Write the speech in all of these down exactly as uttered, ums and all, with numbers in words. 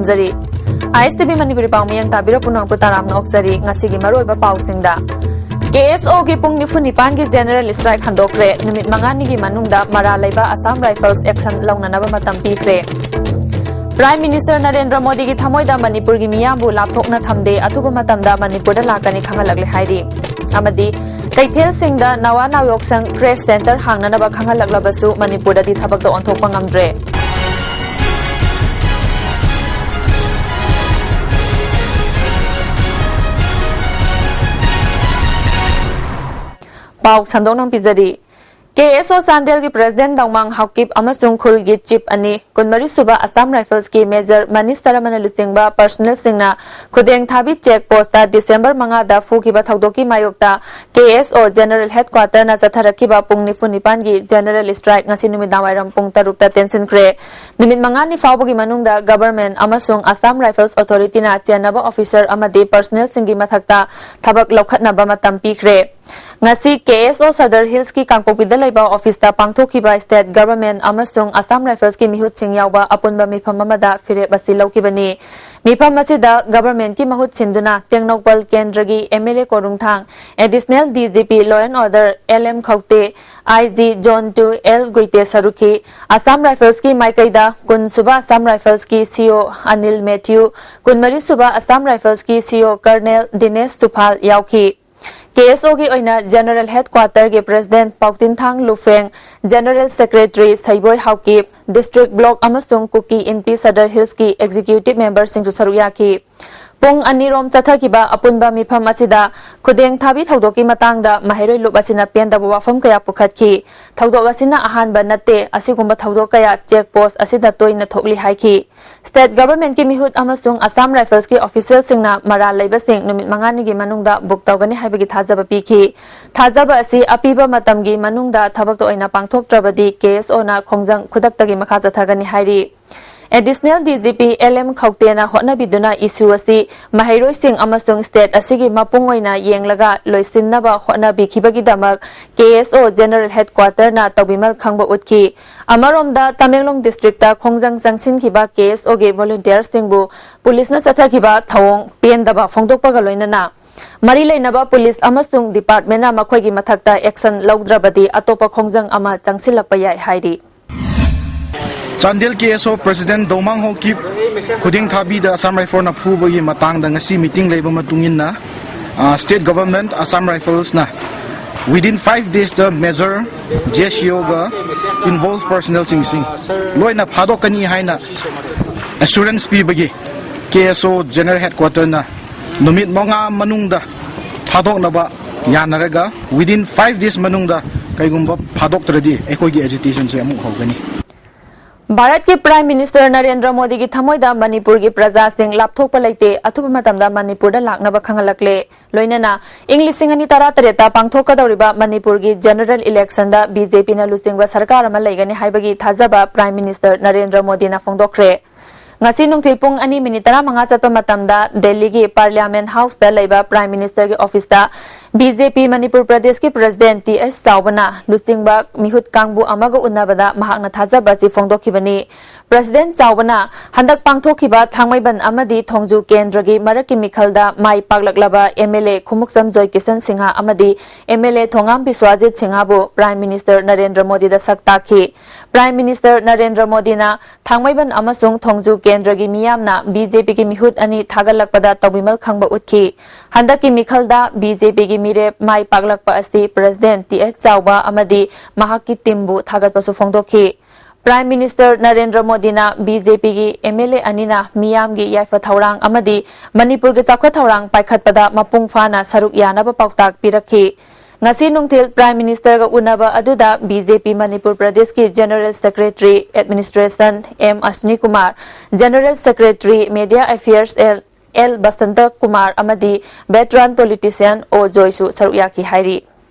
ꯖꯔꯤ꯫ ꯑꯥꯏ ꯑꯦꯁ T V Manipuri ꯄꯥꯎ ꯃꯤꯌꯦꯡ ꯇꯥꯕꯤꯔ ꯄꯨꯝꯅꯃꯛꯄꯨ ꯇꯔꯥꯝꯅ ꯑꯣꯛꯆꯔꯤ꯫ ꯉꯁꯤꯒꯤ ꯃꯔꯨꯑꯣꯏꯕ ꯄꯥꯎꯁꯤꯡꯗ, ꯀꯦ ꯑꯦꯁ ꯑꯣꯒꯤ ꯄꯨꯡ ꯅꯤꯐꯨ ꯅꯤꯄꯥꯟꯒꯤ ꯖꯦꯅꯔꯦꯜ ꯁ꯭ꯇ꯭ꯔꯥꯏꯛ ꯍꯟꯗꯣꯛꯈ꯭ꯔꯦ꯫ ꯅꯨꯃꯤꯠ ꯃꯉꯥꯅꯤꯒꯤ ꯃꯅꯨꯡꯗ ꯃꯔꯥꯜ ꯂꯩꯕ ꯑꯁꯥꯝ ꯔꯥꯏꯐꯜꯁ ꯑꯦꯛꯁꯟ ꯂꯧꯅꯅꯕ ꯃꯇꯝ ꯄꯤꯈ꯭ꯔꯦ꯫ ꯄ꯭ꯔꯥꯏꯝ ꯃꯤꯅꯤꯁꯇꯔ ꯅꯔꯦꯟꯗ꯭ꯔ ꯃꯣꯗꯤꯒꯤ ꯊꯃꯣꯏꯗ ꯃꯅꯤꯄꯨꯔꯒꯤ ꯃꯤꯌꯥꯝꯕꯨ ꯂꯥꯞꯊꯣꯛꯅ ꯊꯝꯗꯦ, ꯑꯊꯨꯕ ꯃꯇꯝꯗ ꯃꯅꯤꯄꯨꯔꯗ ꯂꯥꯛꯀꯅꯤ ꯈꯪꯍꯜꯂꯛꯂꯦ ꯍꯥꯏꯔꯤ꯫ ꯑꯃꯗꯤ ꯀꯩꯊꯦꯜꯁꯤꯡꯗ ꯅꯋꯥ ꯅꯥꯎꯌꯣꯛꯁꯪ ꯀ꯭ꯔꯦꯁ ꯁꯦꯟꯇꯔ ꯍꯥꯡꯅꯅꯕ ꯈꯪꯍꯜꯂꯛꯂꯕꯁꯨ ꯃꯅꯤꯄꯨꯔꯗꯗꯤ ꯊꯕꯛꯇ ꯑꯣꯟꯊꯣꯛꯄ ꯉꯝꯗ꯭ꯔꯦ꯫ ꯄꯥꯎ ꯁꯟꯗꯣꯛꯅ ꯄꯤꯖꯔꯤ꯫ ꯀꯦ ꯑꯦꯁ ꯑꯣ ꯆꯥꯟꯗꯦꯜꯒꯤ ꯄ꯭ꯔꯦꯁꯤꯗꯦꯟ ꯗꯥꯎꯃꯥꯡ ꯍꯥꯎꯀꯤꯞ ꯑꯃꯁꯨꯡ ꯈꯨꯜꯒꯤ ꯆꯤꯞ ꯑꯅꯤ, ꯀꯨꯟꯃꯔꯤ ꯁꯨꯕ ꯑꯁꯥꯝ ꯔꯥꯏꯐꯜꯁꯀꯤ ꯃꯦꯖꯔ ꯃꯅꯤꯁ ꯇꯔꯃꯅ ꯂꯨꯆꯤꯡꯕ ꯄꯔꯁꯅꯦꯜꯁꯤꯡꯅ ꯈꯨꯗꯦꯡ ꯊꯥꯕꯤ ꯆꯦꯛ ꯄꯣꯁꯇ ꯗꯤꯁꯦꯝꯕꯔ ꯃꯉꯥꯗ ꯐꯨꯈꯤꯕ ꯊꯧꯗꯣꯛꯀꯤ ꯃꯥꯌꯣꯛꯇ ꯀꯦ ꯑꯦꯁ ꯑꯣ ꯖꯦꯅꯔꯦꯜ ꯍꯦꯗꯀ꯭ꯋꯥꯇꯔꯅ ꯆꯠꯊꯔꯛꯈꯤꯕ ꯄꯨꯡ ꯅꯤꯐꯨ ꯅꯤꯄꯥꯟꯒꯤ ꯖꯦꯅꯔꯦꯜ ꯁ꯭ꯇ꯭ꯔꯥꯏꯛ ꯉꯁꯤ ꯅꯨꯃꯤꯗꯥꯡꯋꯥꯏꯔꯝ ꯄꯨꯡ ꯇꯔꯨꯛꯇ ꯇꯦꯟꯁꯤꯟꯈ꯭ꯔꯦ꯫ ꯅꯨꯃꯤꯠ ꯃꯉꯥꯅꯤ ꯐꯥꯎꯕꯒꯤ ꯃꯅꯨꯡꯗ ꯒꯚꯔꯟꯃꯦꯟꯠ ꯑꯃꯁꯨꯡ ꯑꯁꯥꯝ ꯔꯥꯏꯐꯜꯁ ꯑꯣꯊꯣꯔꯤꯇꯤꯅ ꯆꯦꯟꯅꯕ ꯑꯣꯐꯤꯁꯔ ꯑꯃꯗꯤ ꯄꯔꯁꯅꯦꯜꯁꯤꯡꯒꯤ ꯃꯊꯛꯇ ꯊꯕꯛ ꯂꯧꯈꯠꯅꯕ ꯃꯇꯝ ꯄꯤꯈ꯭ꯔꯦ꯫ ꯉꯁꯤ ꯀꯦ ꯑꯦꯁ ꯑꯣ ꯁꯗꯔ ꯍꯤꯜꯁꯀꯤ ꯀꯥꯡꯄꯣꯛꯄꯤꯗ ꯂꯩꯕ ꯑꯣꯐꯤꯁꯇ ꯄꯥꯡꯊꯣꯛꯈꯤꯕ ꯁ꯭ꯇꯦꯠ ꯒꯚꯔꯟꯃꯦꯟꯠ ꯑꯃꯁꯨꯡ ꯑꯁꯥꯝ ꯔꯥꯏꯐꯜꯁꯀꯤ ꯃꯤꯍꯨꯠꯁꯤꯡ ꯌꯥꯎꯕ ꯑꯄꯨꯟꯕ ꯃꯤꯐꯝ ꯑꯃꯗ ꯐꯤꯔꯦꯞ ꯑꯁꯤ ꯂꯧꯈꯤꯕꯅꯤ꯫ ꯃꯤꯐꯝ ꯑꯁꯤꯗ ꯒꯚꯔꯟꯃꯦꯟꯠꯀꯤ ꯃꯍꯨꯠ ꯁꯤꯟꯗꯨꯅ ꯇꯦꯡꯅꯧꯄꯜ ꯀꯦꯟꯗ꯭ꯔꯒꯤ M L A Korungthang, additional D G P law and order L M Khoute, I G zone two L Guite ꯁꯔꯨꯛꯈꯤ꯫ ꯑꯁꯥꯝ ꯔꯥꯏꯐꯜꯁꯀꯤ ꯃꯥꯏꯀꯩꯗ ꯀꯨꯟ ꯁꯨꯕ ꯑꯁꯥꯝ ꯔꯥꯏꯐꯜꯁꯀꯤ ꯁꯤ ꯑꯣ ꯑꯅꯤꯜ ꯃꯦꯊ꯭ꯌꯨ, ꯀꯨꯟꯃꯔꯤ ꯁꯨꯕ ꯑꯁꯥꯝ ꯔꯥꯏꯐꯜꯁꯀꯤ ꯁꯤ ꯑꯣ ꯀꯔꯅꯦꯜ ꯗꯤꯅꯦꯁ ꯁꯨꯐꯥꯜ ꯌꯥꯎꯈꯤ꯫ ꯀꯦ ꯑꯦꯁ ꯑꯣꯒꯤ ꯑꯣꯏꯅ ꯖꯦꯅꯔꯦꯜ ꯍꯦꯗꯀ꯭ꯋꯥꯇꯔꯒꯤ president Paotinthang Lufheng, general secretary Seiboi Haokip, district block ꯑꯃꯁꯨꯡ ꯀꯨꯀꯤ ꯏꯟꯄꯤ ꯁꯗꯔ ꯍꯤꯜꯁꯀꯤ ꯑꯦꯛꯖꯤꯀ꯭ꯌꯨꯇꯤꯕ ꯃꯦꯝꯕꯔꯁꯤꯡꯁꯨ ꯁꯔꯨꯛ ꯌꯥꯈꯤ꯫ ꯄꯨꯡ ꯑꯅꯤ ꯔꯣꯝ ꯆꯠꯊꯈꯤꯕ ꯑꯄꯨꯟꯕ ꯃꯤꯐꯝ ꯑꯁꯤꯗ ꯈꯨꯗꯦꯡ ꯊꯥꯕꯤ ꯊꯧꯗꯣꯛꯀꯤ ꯃꯇꯥꯡꯗ ꯃꯍꯩꯔꯣꯏ ꯂꯨꯞ ꯑꯁꯤꯅ ꯄꯦꯟꯗꯕ ꯋꯥꯐꯝ ꯀꯌꯥ ꯄꯨꯈꯠꯈꯤ꯫ ꯊꯧꯗꯣꯛ ꯑꯁꯤꯅ ꯑꯍꯥꯟꯕ ꯅꯠꯇꯦ, ꯑꯁꯤꯒꯨꯝꯕ ꯊꯧꯗꯣꯛ ꯀꯌꯥ ꯆꯦꯛ ꯄꯣꯁ ꯑꯁꯤꯗ ꯇꯣꯏꯅ ꯊꯣꯛꯂꯤ ꯍꯥꯏꯈꯤ꯫ ꯁ꯭ꯇꯦꯠ ꯒꯚꯔꯟꯃꯦꯟꯠꯀꯤ ꯃꯤꯍꯨꯠ ꯑꯃꯁꯨꯡ ꯑꯁꯥꯝ ꯔꯥꯏꯐꯜꯁꯀꯤ ꯑꯣꯐꯤꯁꯤꯌꯦꯜꯁꯤꯡꯅ ꯃꯔꯥꯜ ꯂꯩꯕꯁꯤꯡ ꯅꯨꯃꯤꯠ ꯃꯉꯥꯅꯤꯒꯤ ꯃꯅꯨꯡꯗ ꯕꯨꯛ ꯇꯧꯒꯅꯤ ꯍꯥꯏꯕꯒꯤ ꯊꯥꯖꯕ ꯄꯤꯈꯤ꯫ ꯊꯥꯖꯕ ꯑꯁꯤ ꯑꯄꯤꯕ ꯃꯇꯝꯒꯤ ꯃꯅꯨꯡꯗ ꯊꯕꯛꯇ ꯑꯣꯏꯅ ꯄꯥꯡꯊꯣꯛꯇ꯭ꯔꯕꯗꯤ ꯀꯦ ꯑꯦꯁ ꯑꯣꯅ ꯈꯣꯡꯖꯪ ꯈꯨꯗꯛꯇꯒꯤ ꯃꯈꯥ ꯆꯠꯊꯒꯅꯤ ꯍꯥꯏꯔꯤ꯫ Additional D G P L M ꯈꯧꯇꯦꯅ ꯍꯣꯠꯅꯕꯤꯗꯨꯅ ꯏꯁꯨ ꯑꯁꯤ ꯃꯍꯩꯔꯣꯏꯁꯤꯡ ꯑꯃꯁꯨꯡ ꯁ꯭ꯇꯦꯠ ꯑꯁꯤꯒꯤ ꯃꯄꯨꯡ ꯑꯣꯏꯅ ꯌꯦꯡꯂꯒ ꯂꯣꯏꯁꯤꯟꯅꯕ ꯍꯣꯠꯅꯕꯤꯈꯤꯕꯒꯤꯗꯃꯛ ꯀꯦ ꯑꯦꯁ ꯑꯣ ꯖꯦꯅꯔꯦꯜ ꯍꯦꯗꯀ꯭ꯋꯥꯇꯔꯅ ꯇꯧꯕꯤꯃꯜ ꯈꯪꯕ ꯎꯠꯈꯤ꯫ ꯑꯃꯔꯣꯝꯗ, ꯇꯃꯦꯡꯂꯣꯡ ꯗꯤꯁꯇ꯭ꯔꯤꯛꯇ ꯈꯣꯡꯖꯪ ꯆꯪꯁꯤꯟꯈꯤꯕ ꯀꯦ ꯑꯦꯁ ꯑꯣꯒꯤ ꯚꯣꯂꯨꯟꯇꯤꯌꯔꯁꯤꯡꯕꯨ ꯄꯨꯂꯤꯁꯅ ꯆꯠꯊꯈꯤꯕ ꯊꯧꯑꯣꯡ ꯄꯦꯟꯗꯕ ꯐꯣꯡꯗꯣꯛꯄꯒ ꯂꯣꯏꯅꯅ ꯃꯔꯤ ꯂꯩꯅꯕ ꯄꯨꯂꯤꯁ ꯑꯃꯁꯨꯡ ꯗꯤꯄꯥꯔꯠꯃꯦꯟꯅ ꯃꯈꯣꯏꯒꯤ ꯃꯊꯛꯇ ꯑꯦꯛꯁꯟ ꯂꯧꯗ꯭ꯔꯕꯗꯤ ꯑꯇꯣꯞꯄ ꯈꯣꯡꯖꯪ ꯑꯃ ꯆꯪꯁꯤꯜꯂꯛꯄ ꯌꯥꯏ ꯍꯥꯏꯔꯤ꯫ Chandel K S O President Domang Haokip ꯈꯨꯗꯤꯡ ꯊꯥꯕꯤꯗ Assam Rifle ꯅ ꯐꯨꯕꯒꯤ ꯃꯇꯥꯡꯗ ꯉꯁꯤ ꯃꯤꯇꯤꯡ ꯂꯩꯕ ꯃꯇꯨꯡ ꯏꯟꯅ, ꯑ, State Government, Assam Rifles ꯅ within five days ꯇ Major, J C O ꯒ involved personnel ꯁꯤꯡꯁꯤꯡ ꯂꯣꯏꯅ ꯐꯥꯗꯣꯛꯀꯅꯤ ꯍꯥꯏꯅ assurance ꯄꯤꯕꯒꯤ K S O General Headquarter ꯅ ꯅꯨꯃꯤꯠ ꯃꯉꯥ ꯃꯅꯨꯡꯗ ꯐꯥꯗꯣꯛꯅꯕ ꯌꯥꯅꯔꯒ, within five days ꯃꯅꯨꯡꯗ ꯀꯩꯒꯨꯝꯕ ꯐꯥꯗꯣꯛꯇ꯭ꯔꯗꯤ ꯑꯩꯈꯣꯏꯒꯤ agitation ꯁꯦ ꯑꯃꯨꯛ ꯍꯧꯒꯅꯤ꯫ ꯚꯥꯔꯠꯀꯤ Prime Minister ꯅꯔꯦꯟꯗ꯭ꯔ ꯃꯣꯗꯤꯒꯤ ꯊꯃꯣꯏꯗ ꯃꯅꯤꯄꯨꯔꯒꯤ ꯄ꯭ꯔꯖꯥꯁꯤꯡ ꯂꯥꯞꯊꯣꯛꯄ ꯂꯩꯇꯦ, ꯑꯊꯨꯕ ꯃꯇꯝꯗ ꯃꯅꯤꯄꯨꯔꯗ ꯂꯥꯛꯅꯕ ꯈꯪꯍꯜꯂꯛꯂꯦ꯫ ꯂꯣꯏꯅꯅ ꯏꯪ ꯂꯤꯁꯤꯡ ꯑꯅꯤ ꯇꯔꯥꯇꯔꯦꯠꯇ ꯄꯥꯡꯊꯣꯛꯀꯗꯧꯔꯤꯕ ꯃꯅꯤꯄꯨꯔꯒꯤ General Election ꯗ B J P ꯅ ꯂꯨꯆꯤꯡꯕ ꯁꯔꯀꯥꯔ ꯑꯃ ꯂꯩꯒꯅꯤ ꯍꯥꯏꯕꯒꯤ ꯊꯥꯖꯕ Prime Minister ꯅꯔꯦꯟꯗ꯭ꯔ ꯃꯣꯗꯤꯅ ꯐꯣꯡꯗꯣꯛꯈ꯭ꯔꯦ꯫ ꯉꯁꯤ ꯅꯨꯡꯊꯤꯜ ꯄꯨꯡ ꯑꯅꯤ ꯃꯤꯅꯤꯠ ꯇꯔꯥꯃꯉꯥ ꯆꯠꯄ ꯃꯇꯝꯗ ꯗꯦꯜꯂꯤꯒꯤ Parliament House ꯇ ꯂꯩꯕ Prime Minister ꯒꯤ office ꯇ B J P ꯃꯅꯤꯄꯨꯔ ꯄ꯭ꯔꯗꯦꯁꯀꯤ President ꯇꯤ ꯑꯩꯆ ꯆꯥꯎꯕꯅ ꯂꯨꯆꯤꯡꯕ ꯃꯤꯍꯨꯠ ꯀꯥꯡꯕꯨ ꯑꯃꯒ ꯎꯟꯅꯕꯗ ꯃꯍꯥꯛꯅ ꯊꯥꯖꯕ ꯑꯁꯤ ꯐꯣꯡꯗꯣꯛꯈꯤꯕꯅꯤ꯫ President ꯆꯥꯎꯕꯅ ꯍꯟꯗꯛ ꯄꯥꯡꯊꯣꯛꯈꯤꯕ ꯊꯥꯡꯃꯩꯕꯟ ꯑꯃꯗꯤ ꯊꯣꯡꯖꯨ ꯀꯦꯟꯗ꯭ꯔꯒꯤ ꯃꯔꯛꯀꯤ ꯃꯤꯈꯜꯗ ꯃꯥꯏ ꯄꯥꯛꯂꯛꯂꯕ M L A ꯈꯨꯃꯨꯛꯆꯝ ꯖꯣꯏ ꯀꯤꯁꯟ ꯁꯤꯡꯍ ꯑꯃꯗꯤ M L A Thongam ꯕꯤꯁ꯭ꯋꯥꯖꯤꯠ ꯁꯤꯡꯍꯕꯨ Prime Minister Narendra ꯃꯣꯗꯤꯗ ꯁꯛ ꯇꯥꯛꯈꯤ꯫ Prime Minister ꯅꯔꯦꯟꯗ꯭ꯔ ꯃꯣꯗꯤꯅ ꯊꯥꯡꯃꯩꯕꯟ ꯑꯃꯁꯨꯡ ꯊꯣꯡꯖꯨ ꯀꯦꯟꯗ꯭ꯔꯒꯤ ꯃꯤꯌꯥꯝꯅ B J P ꯒꯤ ꯃꯤꯍꯨꯠ ꯑꯅꯤ ꯊꯥꯒꯠꯂꯛꯄꯗ ꯇꯧꯕꯤꯃꯜ ꯈꯪꯕ ꯎꯠꯈꯤ꯫ ꯍꯟꯗꯛꯀꯤ ꯃꯤꯈꯜꯗ B J P ꯒꯤ ꯃꯤꯔꯦꯞ ꯃꯥꯏ ꯄꯥꯛꯂꯛꯄ ꯑꯁꯤ President ꯇꯤ ꯑꯩꯆ ꯆꯥꯎꯕ ꯑꯃꯗꯤ ꯃꯍꯥꯛꯀꯤ team ꯕꯨ ꯊꯥꯒꯠꯄꯁꯨ ꯐꯣꯡꯗꯣꯛꯈꯤ꯫ Prime Minister ꯅꯔꯦꯟꯗ꯭ꯔ ꯃꯣꯗꯤꯅ B J P ꯒꯤ M L A ꯑꯅꯤꯅ ꯃꯤꯌꯥꯝꯒꯤ ꯌꯥꯏꯐ ꯊꯧꯔꯥꯡ ꯑꯃꯗꯤ ꯃꯅꯤꯄꯨꯔꯒꯤ ꯆꯥꯎꯈꯠ ꯊꯧꯔꯥꯡ ꯄꯥꯏꯈꯠꯄꯗ ꯃꯄꯨꯡ ꯐꯥꯅ ꯁꯔꯨꯛ ꯌꯥꯅꯕ ꯄꯥꯎꯇꯥꯛ ꯄꯤꯔꯛꯈꯤ꯫ ꯉꯁꯤ ꯅꯨꯡꯊꯤꯜ Prime Minister ꯒ ꯎꯅꯕ ꯑꯗꯨꯗ B J P ꯃꯅꯤꯄꯨꯔ ꯄ꯭ꯔꯗꯦꯁꯀꯤ General Secretary Administration M Ashwini Kumar, General Secretary Media Affairs L, L Basanta Kumar ꯑꯃꯗꯤ veteran politician ꯑꯣ ꯖꯣꯏꯁꯨ ꯁꯔꯨꯛ ꯌꯥꯈꯤ ꯍꯥꯏꯔꯤ꯫